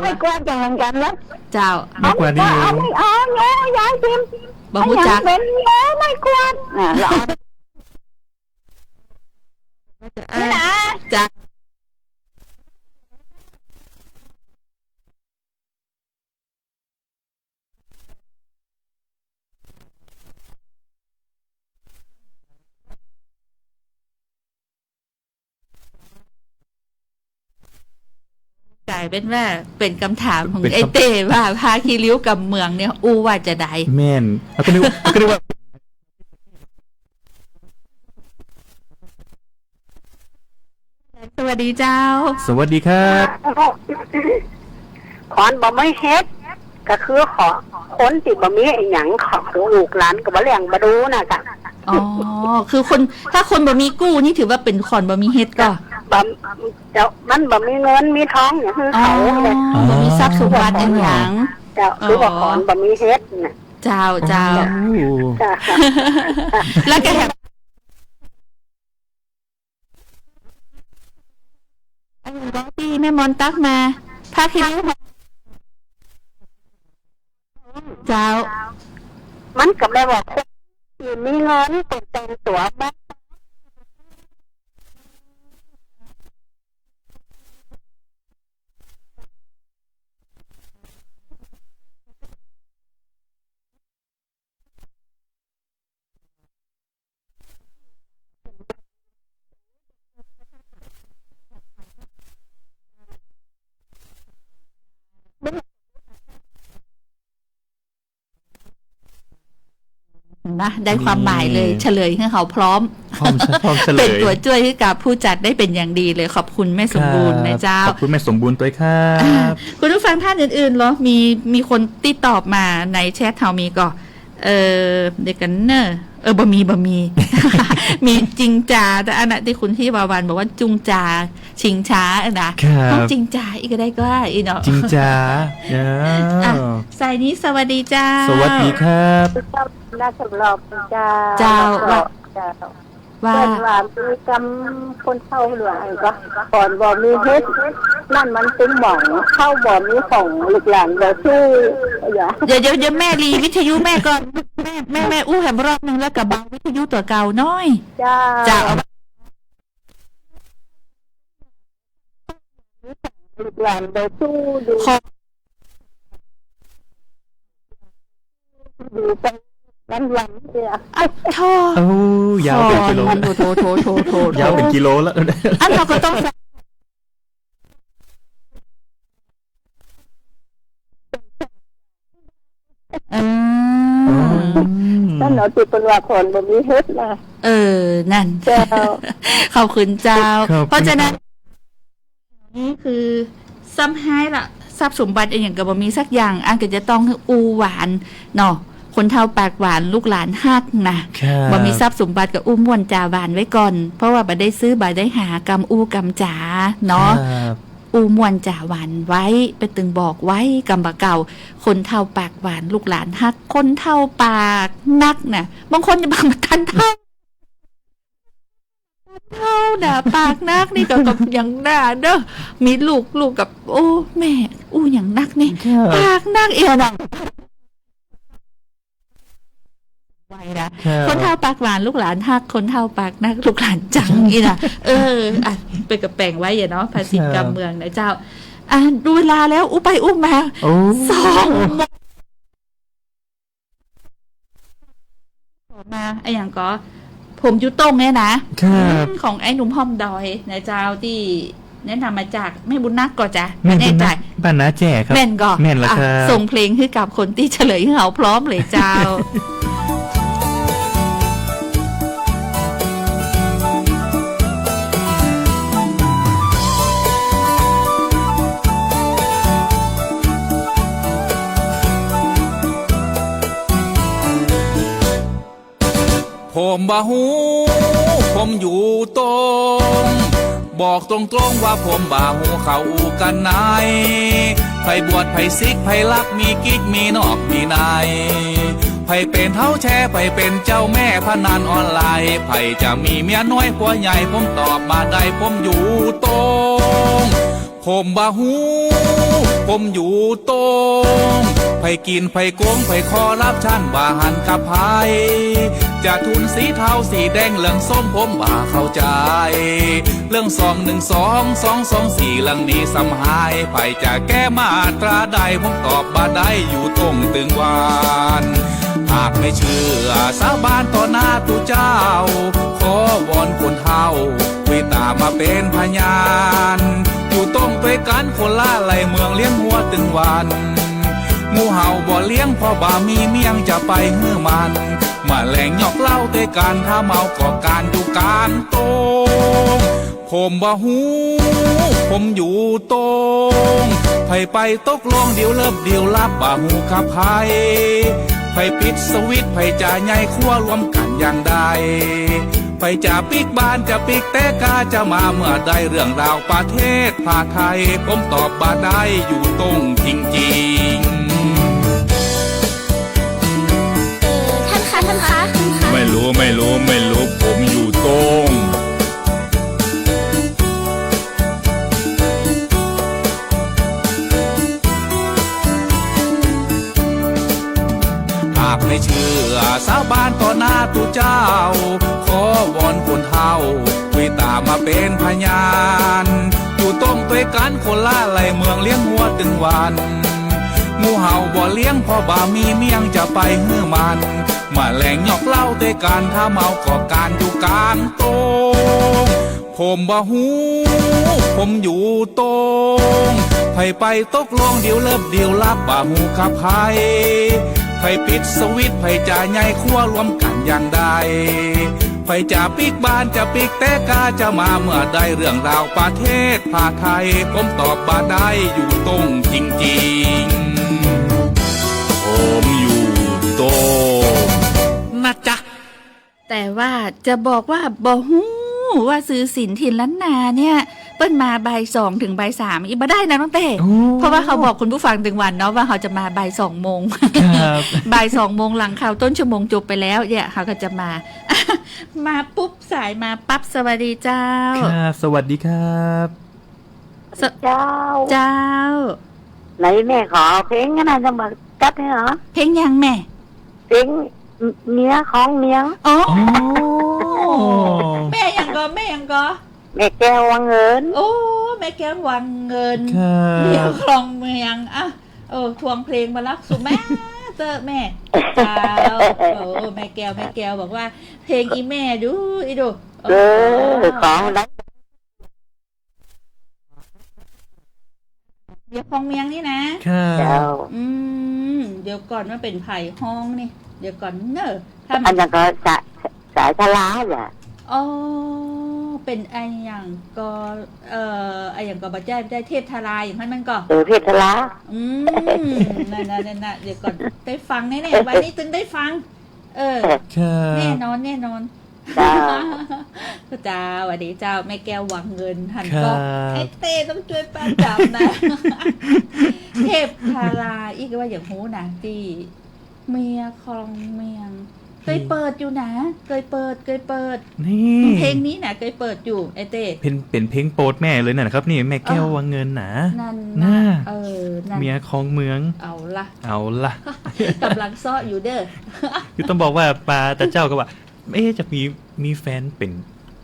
ไม้กวาดก็เหมือนกั๋นนะ เจ้า ไม้กวาดนี่ เอา เอา เอา เอา ยายพิมพ์ บ่ฮู้จัก เป๋นไม้กวาด อ่า เจ้า ก๋ายเป๋นว่าเป๋นกำถามของ เป๋นกำ ไอ้เต้ว่า ผ้าขี้ริ้วกำเมืองเนี่ย อู้ว่าจาใด แม่น เอาก็นึก เอาก็นึกว่า สวัสดีเจ้า สวัสดีครับ คนบ่มีเฮ็ด ก็คือคน คนตี้บ่มีอะหยัง ลูกหลานก็บ่เลี้ยงบ่ดูน่ะกะ อ๋อ คือคน ถ้าคนบ่มีกู้นี่ถือว่าเป๋นคนบ่มีเฮ็ดก่อ บ่ เจ้า มันบ่มีเงินมีทองอย่างคือเขา อ๋อ เนี่ย บ่มีทรัพย์สมบัติอะหยัง เจ้า คือว่าคนบ่มีเฮ็ดน่ะ เจ้า เจ้า โอ้ เจ้า แล้วก็แฮม อันนี้ก็ตี้แม่มอนตั๊กมา ผ้าขี้ริ้ว เจ้า มันก็แปลว่าคนตี้มีเงินเป๋นแต่งตั๋วบ้าง นะ ได้ความหมายเลย นี่ เฉลยหื้อเฮาพร้อม พร้อม พร้อมเฉลย เป๋นตั๋วจ้วยหื้อกับผู้จัดได้เป๋นอย่างดีเลย ขอบคุณแม่สมบูรณ์นะเจ้า ครับ ขอบคุณแม่สมบูรณ์ตวยครับ อ่า คุณผู้ฟังท่านอื่นๆ เหรอ มี มีคนตี้ตอบมาในแชทเฮามีก่อ เอ่อ เดี๋ยวกั๋นเน่อ เออ บ่มี บ่มี มีจิงจา แต่อันน่ะตี้คุณทิพย์วาวันบอกว่าจุงจา ชิงช้าอะนะ ครับ ต้องจิงจาอีกก็ได้ก็ได้อีเนาะ จิงจา อ่า อ่ะ สายนี้สวัสดีเจ้า สวัสดีครับ น่าสำรองเจ้า เจ้า แล้วก็ ว่า เจ้า ว่า เปิ้นว่ามีกำคนเฒ่าหลวงก็ คนบ่มีเฮ็ด นั่นมันเป๋นหม่อง เข้าบ่มีของ ลูกหลานบ่สู้ อย่า เดี๋ยว เดี๋ยว เดี๋ยวแม่หลีวิทยุแม่ก่อน แม่ แม่ แม่ อู้แหมรอบนึงแล้วก็เบาวิทยุตั๋วเก่าหน้อย เจ้า เจ้า เอา ลูกหลานบ่สู้ดู ขอ ดูไปวันๆ เนี่ย อ้าว โธ่ โอ้ ยาวเป๋นกิโล มัน โธ่ โธ่ โธ่ โธ่ โธ่ ยาวเป๋นกิโลแล้ว อันเฮาก็ต้อง อืม นั่นเนาะ ตี้เปิ้นว่าคนบ่มีเฮ็ดน่ะ เออ นั่น เจ้า ขอบคุณเจ้า ขอบคุณ เพราะฉะนั้น นี่คือซ้ำฮ้ายละ ทรัพย์สมบัติอะหยังก็บ่มีสักอย่าง อันก็จะต้องอู้หวานเนาะ คนเฒ่าปากหวานลูกหลานฮักนะ ครับ บ่มีทรัพย์สมบัติก็อู้ม่วนจ๋าหวานไว้ก่อน เพราะว่าบ่ได้ซื้อบ่ได้หา กำอู้กำจ๋าเนาะ ครับ อู้ม่วนจ๋าหวานไว้ เปิ้นตึงบอกไว้กำบ่าเก่า คนเฒ่าปากหวานลูกหลานฮัก คนเฒ่าปากนักน่ะ บางคนยังบ่ทันเฒ่า เฒ่าน่ะ ปากนักนี่ก็ ก็ยังด่าเด้อ มีลูก ลูกกับ โอ้ แม่ อู้หยังนักนี่ ครับ ปากนักเอียน่ะ ไว้นะ ครับ คนเฒ่าปากหวานลูกหลานฮัก คนเฒ่าปากนักลูกหลานจัง ใช่ อีน่ะ เออ อ่ะ เปิ้นก็แป๋งไว้อะเนาะ ภาษิต ครับ กำเมืองนะเจ้า อ่ะ ดูเวลาแล้ว อู้ไปอู้มา โอ้ สองโมง เ มา อะหยังก่อ ผมอยู่โต้งเนี่ยนะ ครับ อืม ของไอ้หนุ่มฮ่อมดอยนะเจ้า ตี้แนะนำมาจากแม่บุญนักก่อจ๊ะ แม่บุญนัก แน่ใจ๋ บ้านนาแจ้ครับ แม่นก่อ แม่นแล้วครับ อ่ะ ส่งเพลงหื้อกับคนตี้เฉลยหื้อเฮาพร้อมเลยเจ้า ผมบ่ฮู้ ผมอยู่โต้ง บอกตรงๆ ว่าผมบ่ฮู้เขาอู้กั๋นไหน ใผบวช ใผสิก ใผลัก มีกิ๊ก มีนอก มีใน ใผเป๋นเฒ่าแชร์ ใผเป๋นเจ้าแม่พนันออนไลน์ ใผจะมีเมียน้อยผัวใหญ่ ผมตอบบ่ได้ ผมอยู่โต้ง ผมบ่ฮู้ ผมอยู่โต้ง ใผกิ๋น ใผโกง ใผคอร์รัปชัน บ่หันกับใผ จะทุนสีเทา สีแดง เหลืองส้ม ผมบ่เข้าใจ๋ เรื่องสองหนึ่งสอง สองสองสี่ เรื่องนี้ซ้ำหาย ใผจะแก้มาตราใด ผมตอบบ่ได้ อยู่โต้งตึงวาน หากไม่เชื่อสาบานต่อหน้าตุ๊เจ้า ขอวอนคนเฒ่า คุยต๋ามาเป๋นพยาน อยู่โต้งตวยกั๋นคนละไล่เมือง เลี้ยงงัวตึงวัน หมู่เฮาบ่เลี้ยง เพราะบ่มีเมี่ยงจะไปหื้อมัน แมลงยอกเหล้าตวยกั๋น ถ้าเมาก็ก๋านอยู่ก๋างโต้ง ผมบ่ฮู้ ผมอยู่โต้ง ใผไปตกลงดีลเลิฟดีลลับ บ่ฮู้กับใผ ใผปิดสวิตช์ ใผจะใหญ่ครัวรวมกั๋นอย่างใด ใผจะปิ๊กบ้าน จะปิ๊กแต๊กา จะมาเมื่อใด เรื่องราวประเทศผ้าไทย ผมตอบบ่ได้ อยู่โต้งจริงๆ เออ ท่านคะ ท่านคะ ท่านคะ ไม่รู้ ไม่รู้ ไม่รู้ ผมอยู่โต้ง หากไม่เชื่อสาบานต่อหน้าตุ๊เจ้า ขอวอนคนเฒ่า คุยต๋ามาเป๋นพยาน อยู่โต้งตวยกั๋นคนละไล่เมือง เลี้ยงงัวตึงวัน หมู่เฮาบ่เลี้ยง เพราะบ่มีเมี่ยงจะไปหื้อมัน แมลงยอกเหล้าตวยกั๋น ถ้าเมาก็ก๋านอยู่ก๋างโต้ง ผมบ่ฮู้ ผมอยู่โต้ง ใผไปตกลงดีลเลิฟดีลลับ บ่ฮู้กับใผ ใผปิดสวิตช์ ใผจะใหญ่ครัวรวมกั๋นอย่างใด ใผจะปิ๊กบ้าน จะปิ๊กแต๊กา จะมาเมื่อใด เรื่องราวประเทศผ้าไทย ผมตอบบ่ได้ อยู่โต้งจริงๆ ผมอยู่โต้ง นะจ๊ะ แต่ว่าจะบอกว่าบ่ฮู้ว่าซื่อสินถิ่นล้านนาเนี่ย เปิ้นมาบ่ายสองถึงบ่ายสาม อีกบ่ได้นะน้องเต้ โอ้ เพราะว่าเขาบอกคุณผู้ฟังตึงวันเนาะ ว่าเขาจะมาบ่ายสองโมง ครับ บ่ายสองโมง หลังข่าวต้นชั่วโมงจบไปแล้วเนี่ย เขาก็จะมา มาปุ๊บ สายมาปั๊บ สวัสดีเจ้า ครับ สวัสดีครับ ส- เจ้า เจ้า ไหนแม่ขอเพลงอันนั้นจะมาจัดหื้อเหรอ เพลงหยังแม่ เพลงเมียครองเมือง อ๋อ อ๋อ แม่หยังก่อ แม่หยังก่อ แม่แก้ววังเงิน โอ้ แม่แก้ววังเงิน ครับ เมียครองเมือง อ่ะ โอ้ ทวงเพลงมาละสุแม่ เจ้าแม่ เจ้า โอ้ แม่แก้ว แม่แก้วบอกว่า เพลงอีแม่ดู อีดู เออ โอ้ ของดัง เมียครองเมืองนี่นะ ครับ เจ้า อืม เดี๋ยวก่อน ว่าเป๋นใผฮ้องนี่ เดี๋ยวก่อนเน่อ ถ้า อันนั้นก็สะ- สายทาราอย่า อ๋อ เป๋นอะหยังก่อ เอ่อ อะหยังก่อ บ่ใจ้ บ่ใจ้ เทพทาราอย่างนั้นมันก่อ เออ เทพทารา อืม นั่นน่ะ นั่นน่ะ เดี๋ยวก่อน ได้ฟังแน่ๆ วันนี้ตึงได้ฟัง เออ ครับ แน่นอน แน่นอน เจ้า เจ้า สวัสดีเจ้า แม่แก้ววังเงิน หันก่อ ครับ ไอ้เต้ต้องจ้วยป้าจ๋ำนะ เทพทารา อี้ก็ว่าอย่างฮู้นะ ตี้เมียครองเมือง นี่ เกยเปิดอยู่นะ เกยเปิด เกยเปิด นี่ เพลงนี้นะ เกยเปิดอยู่ ไอ้เต้ เป๋น เป๋นเพลงโปรดแม่เลยนะครับ นี่ แม่แก้ว อ่ะ วังเงินนะ นั่นน่ะ น่ะ เออ นั่น เมียครองเมือง เอาละ เอาละ ก่ำลังเซาะอยู่เด้อ คือต้องบอกว่าปาตาเจ้าก็ว่า เอ๊ะ จะมี มีแฟนเป๋น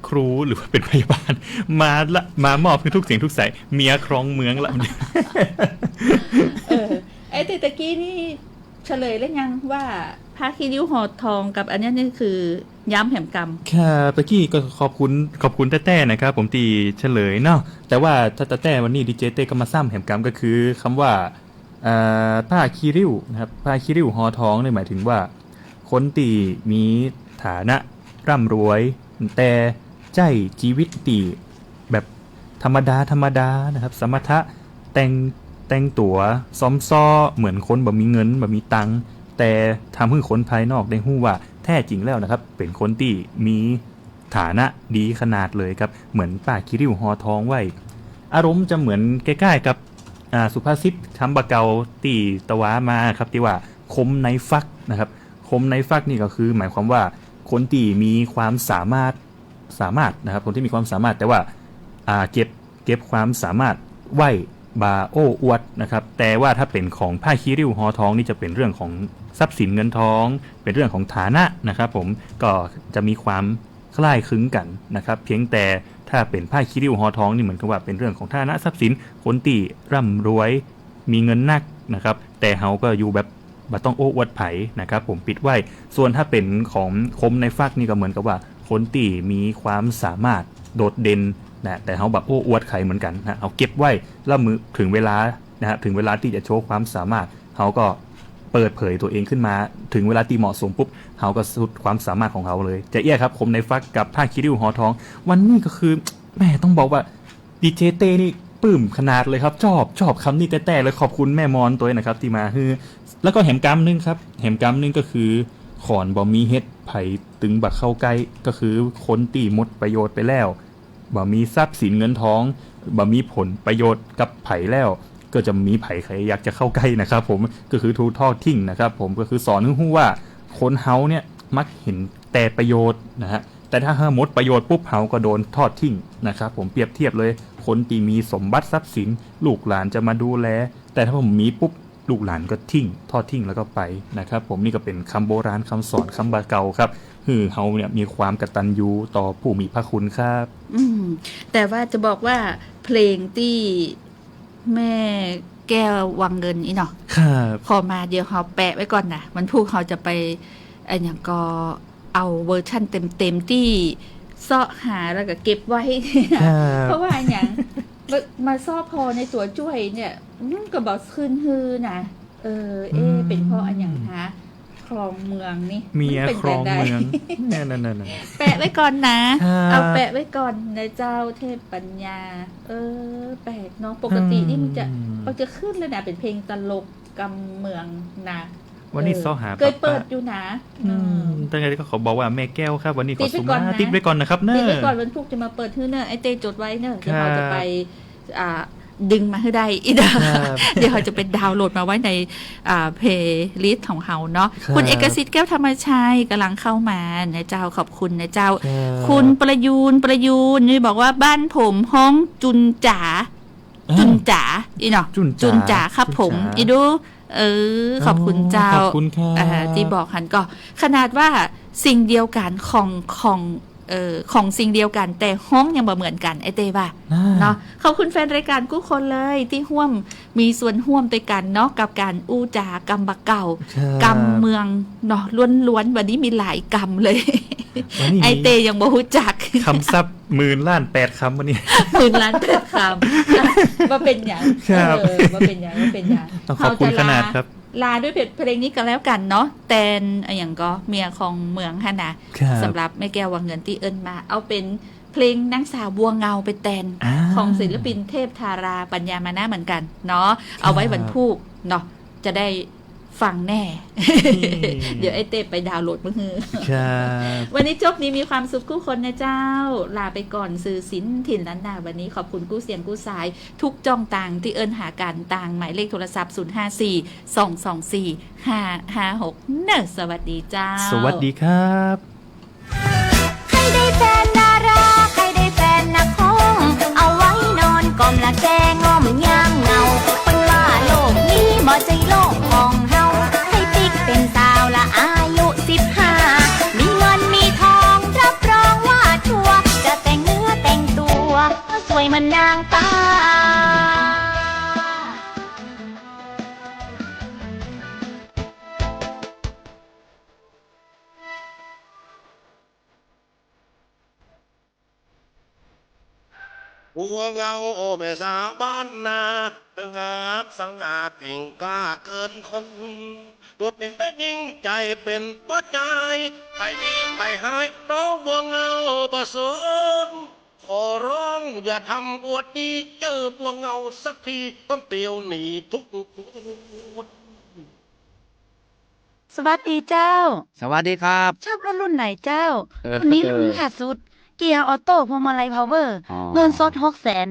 ครูหรือว่าเป๋นพยาบาล มาละ มามอบหื้อทุกเสียงทุกใส เมียครองเมืองละ เออ ไอ้เต้ ตะกี้นี่ เฉลยแล้วยังว่าผ้าขี้ริ้วห่อทองกับอันเนี้ยนี่คือย้ำแหมกำ ค่ะ ตะกี้ก็ขอบคุณ ขอบคุณแต๊ๆ นะครับผมตี้เฉลยเนาะ แต่ว่าถ้าแต๊ๆ วันนี้ดีเจเต้ก็มาซ้ำแหมกำ ก็คือคำว่า เอ่อ ผ้าขี้ริ้วนะครับ ผ้าขี้ริ้วห่อทองนี่หมายถึงว่า คนตี้มีฐานะร่ำรวย แต่ใจ๊จีวิตตี้แบบธรรมดาธรรมดานะครับ สมถะ แต่ง แต่งตั๋วซอมซ้อเหมือนคนบ่มีเงินบ่มีตังค์ แต่ทำหื้อคนภายนอกได้ฮู้ว่าแท้จริงแล้วนะครับ เป๋นคนตี้มีฐานะดีขนาดเลยครับ เหมือนผ้าขี้ริ้วห่อทองไว้ อารมณ์จะเหมือนใก้ๆ กับ อ่า สุภาษิตกำบ่าเก่าตี้ตะวามาครับ ตี้ว่าคมในฟักนะครับ คมในฟักนี่ก็คือหมายความว่าคนตี้มีความสามารถ สามารถนะครับ คนตี้มีความสามารถ แต่ว่า อ่า เก็บ เก็บความสามารถไว้ บ่าโอ้อวดนะครับ แต่ว่าถ้าเป๋นของผ้าขี้ริ้วห่อทองนี่จะเป๋นเรื่องของทรัพย์สินเงินทอง เป๋นเรื่องของฐานะนะครับผม ก็จะมีความคล้ายคลึงกั๋นนะครับ เพียงแต่ถ้าเป๋นผ้าขี้ริ้วห่อทองนี่เหมือนกับว่าเป๋นเรื่องของฐานะทรัพย์สิน คนตี้ร่ำรวย มีเงินนักนะครับ แต่เฮาก็อยู่แบบบ่ต้องโอ้อวดใผนะครับผม ปิดไว้ ส่วนถ้าเป๋นของคมในฟักนี่ก็เหมือนกับว่าคนตี้มีความสามารถโดดเด่นนะ แต่เฮาบ่โอ้อวดใผเหมือนกั๋นนะ เอาเก็บไว้ แล้วเมื่อเถิงเวลานะฮะ เถิงเวลาตี้จะโชว์ความสามารถ เฮาก็เปิดเผยตั๋วเองขึ้นมา เถิงเวลาตี้เหมาะสมปุ๊บ เฮาก็สุดความสามารถของเฮาเลย จะเอี้ยครับ คมในฟักกับผ้าขี้ริ้วห่อทอง วันนี้ก็คือ แหม ต้องบอกว่า ดีเจเต้นี่ปลื้มขนาดเลยครับ ชอบ ชอบกำนี้แต๊ๆ เลย ขอบคุณแม่มอนตวยนะครับ ตี้มาหื้อ แล้วก็แหมกำนึ่งครับ แหมกำนึ่งก็คือ ขอนบ่มีเฮ็ด ใผตึงบ่เข้าใก้ ก็คือคนตี้หมดประโยชน์ไปแล้ว บ่มีทรัพย์สินเงินทอง บ่มีผลประโยชน์กับใผแล้ว ก็จะมีใผใค่อยากจะเข้าใก้นะครับผม ก็คือถูกทอดทิ้งนะครับผม ก็คือสอนหื้อฮู้ว่าคนเฮาเนี่ยมักเห็นแต่ประโยชน์นะฮะ แต่ถ้าเฮาหมดประโยชน์ปุ๊บ เฮาก็โดนทอดทิ้งนะครับผม เปรียบเทียบเลย คนตี้มีสมบัติทรัพย์สิน ลูกหลานจะมาดูแล แต่ถ้าผมมีปุ๊บ ลูกหลานก็ทิ้ง ทอดทิ้งแล้วก็ไปนะครับผม นี่ก็เป๋นกำโบราณ กำสอน กำบ่าเก่าครับ หื้อเฮาเนี่ยมีความกตัญญูต่อผู้มีพระคุณครับ อืม แต่ว่าจะบอกว่าเพลงตี้แม่แก้ววังเงินอี้เนาะ ครับ ขอมา เดี๋ยวเฮาแปะไว้ก่อนนะ วันพูกเฮาจะไป อะหยังก็เอาเวอร์ชันเต็มๆ ตี้เซาะหาแล้วก็เก็บไว้ ครับ เพราะว่าอะหยัง มา มาเซาะผ่อในตั๋วจ้วยเนี่ย มันก็บ่ขึ้นหื้อนะ เออ เอ๊ะ อืม เป๋นเพราะอะหยังฮะ คลองเมืองนี่ เมีย มันเป๋น คลองเมือง แบบใด เนี่ย นั่นๆๆ แปะไว้ก่อนนะ ครับ เอาแปะไว้ก่อนนะเจ้า เทพปัญญา เออ แปลกเนาะ ปกตินี่มันจะ อืม มันจะขึ้นเลยนะ เป๋นเพลงตลกกำเมืองนะ วันนี้ เออ เซาะหา เกยเปิดอยู่นะ อืม เออ แต่ไงก็ขอบอกว่าแม่แก้วครับ วันนี้ขอ ติดไว้ก่อนนะ ติดไว้ก่อนนะครับเนอะ ติดไว้ก่อน วันพูกจะมาเปิดหื้อเนอะ ไอ้เต้จดไว้เนอะ ครับ เดี๋ยวเฮาจะไป อ่า ดึงมาหื้อได้อีกนะ ครับ เดี๋ยวเฮาจะไปดาวน์โหลดมาไว้ใน อ่า เพลย์ลิสต์ของเฮาเนาะ ครับ คุณเอกสิทธิ์ แก้วธรรมชัยก่ำลังเข้ามานะเจ้า ขอบคุณนะเจ้า ครับ คุณประยูร ประยูรนี่บอกว่าบ้านผมฮ้องจุนจ๋า อ่า จุนจ๋า อี้เนาะ จุนจ๋า จุนจ๋าครับผม จุนจ๋า อี้ดู เออ ขอบคุณเจ้า อ๋อ ขอบคุณครับ อ่า ตี้บอกหันก็ ขนาดว่าสิ่งเดียวกั๋น ของ ของ เอ่อ ของสิ่งเดียวกั๋น แต่ฮ้องยังบ่เหมือนกั๋น ไอ้เต้ว่า อ่า เนาะ ขอบคุณแฟนรายการกู้คนเลย ตี้ฮ่วม มีส่วนฮ่วมตวยกั๋นเนาะ กับก๋านอู้จ๋ากำบ่าเก่า ครับ กำเมืองเนาะ ล้วนๆ วันนี้มีหลายกำเลย วันนี้มี ไอ้เต้ยังบ่ฮู้จัก กำศัพท์หมื่นล้านแปดกำวันนี้ หมื่นล้านแปดกำ บ่เป๋นหยัง ครับ เออ บ่เป๋นหยัง บ่เป๋นหยัง ต้องขอบคุณขนาดครับ ลาด้วยเพลงนี้ก็แล้วกั๋นเนาะ แตนอะหยังก็เมียคลองเมืองหั้นนะ ครับ สำหรับแม่แก้ววังเงินตี้เอิ้นมา เอาเป๋นเพลงนางสาวบัวเงาไปแตน อ่า ของศิลปินเทพธาราปัญญามานะเหมือนกั๋นเนาะ ครับ เอาไว้วันพูกเนาะ จะได้ฟังแน่ นี่ เดี๋ยวไอ้เต้ไปดาวน์โหลดมาหื้อ ครับ วันนี้โจคดีมีความสุขกู้คนนะเจ้า ลาไปก่อน ซื่อสินถิ่นล้านนา วันนี้ขอบคุณกู้เสียงกู้สาย ทุกจ้องตางตี้เอิ้นหากั๋นตางหมายเลขโทรศัพท์ ศูนย์ห้าสี่ สองสองสี่ ห้าห้าหก เนอะ สวัสดีเจ้า สวัสดีครับ ใครได้แฟนดารา ใครได้แฟนนักฮ้อง เอาไว้นอนก้อมละแกง่อมย่างเหงา เปิ้นว่าโลกนี้บ่ใจ้โลกของเฮา ใครปิ๊กเป๋นสาวละอายุสิบห้า มีเงินมีทองรับรองว่าชัวร์ จะแต่งเนื้อแต่งตัว สวยเหมือนนางตา พวกเฮาแม่สาวบ้านนา ตึงฮักสง่าเก่งกล้าเกินคน ตัวเองได้ยิ่งใจ๋เป๋นป้อจาย ใผดีใผฮ้ายน้องพวกเฮาบ่สน ขอร้องอย่าทำอวดดี เจอพวกเฮาสักทีต้องเตียวหนีทุกคน สวัสดีเจ้า สวัสดีครับ ชอบรถรุ่นไหนเจ้า เออ รุ่นนี้รุ่นล่าสุด เกียร์ออโต้ พวงมาลัยพาวเวอร์ อ๋อ เงินสดหกแสน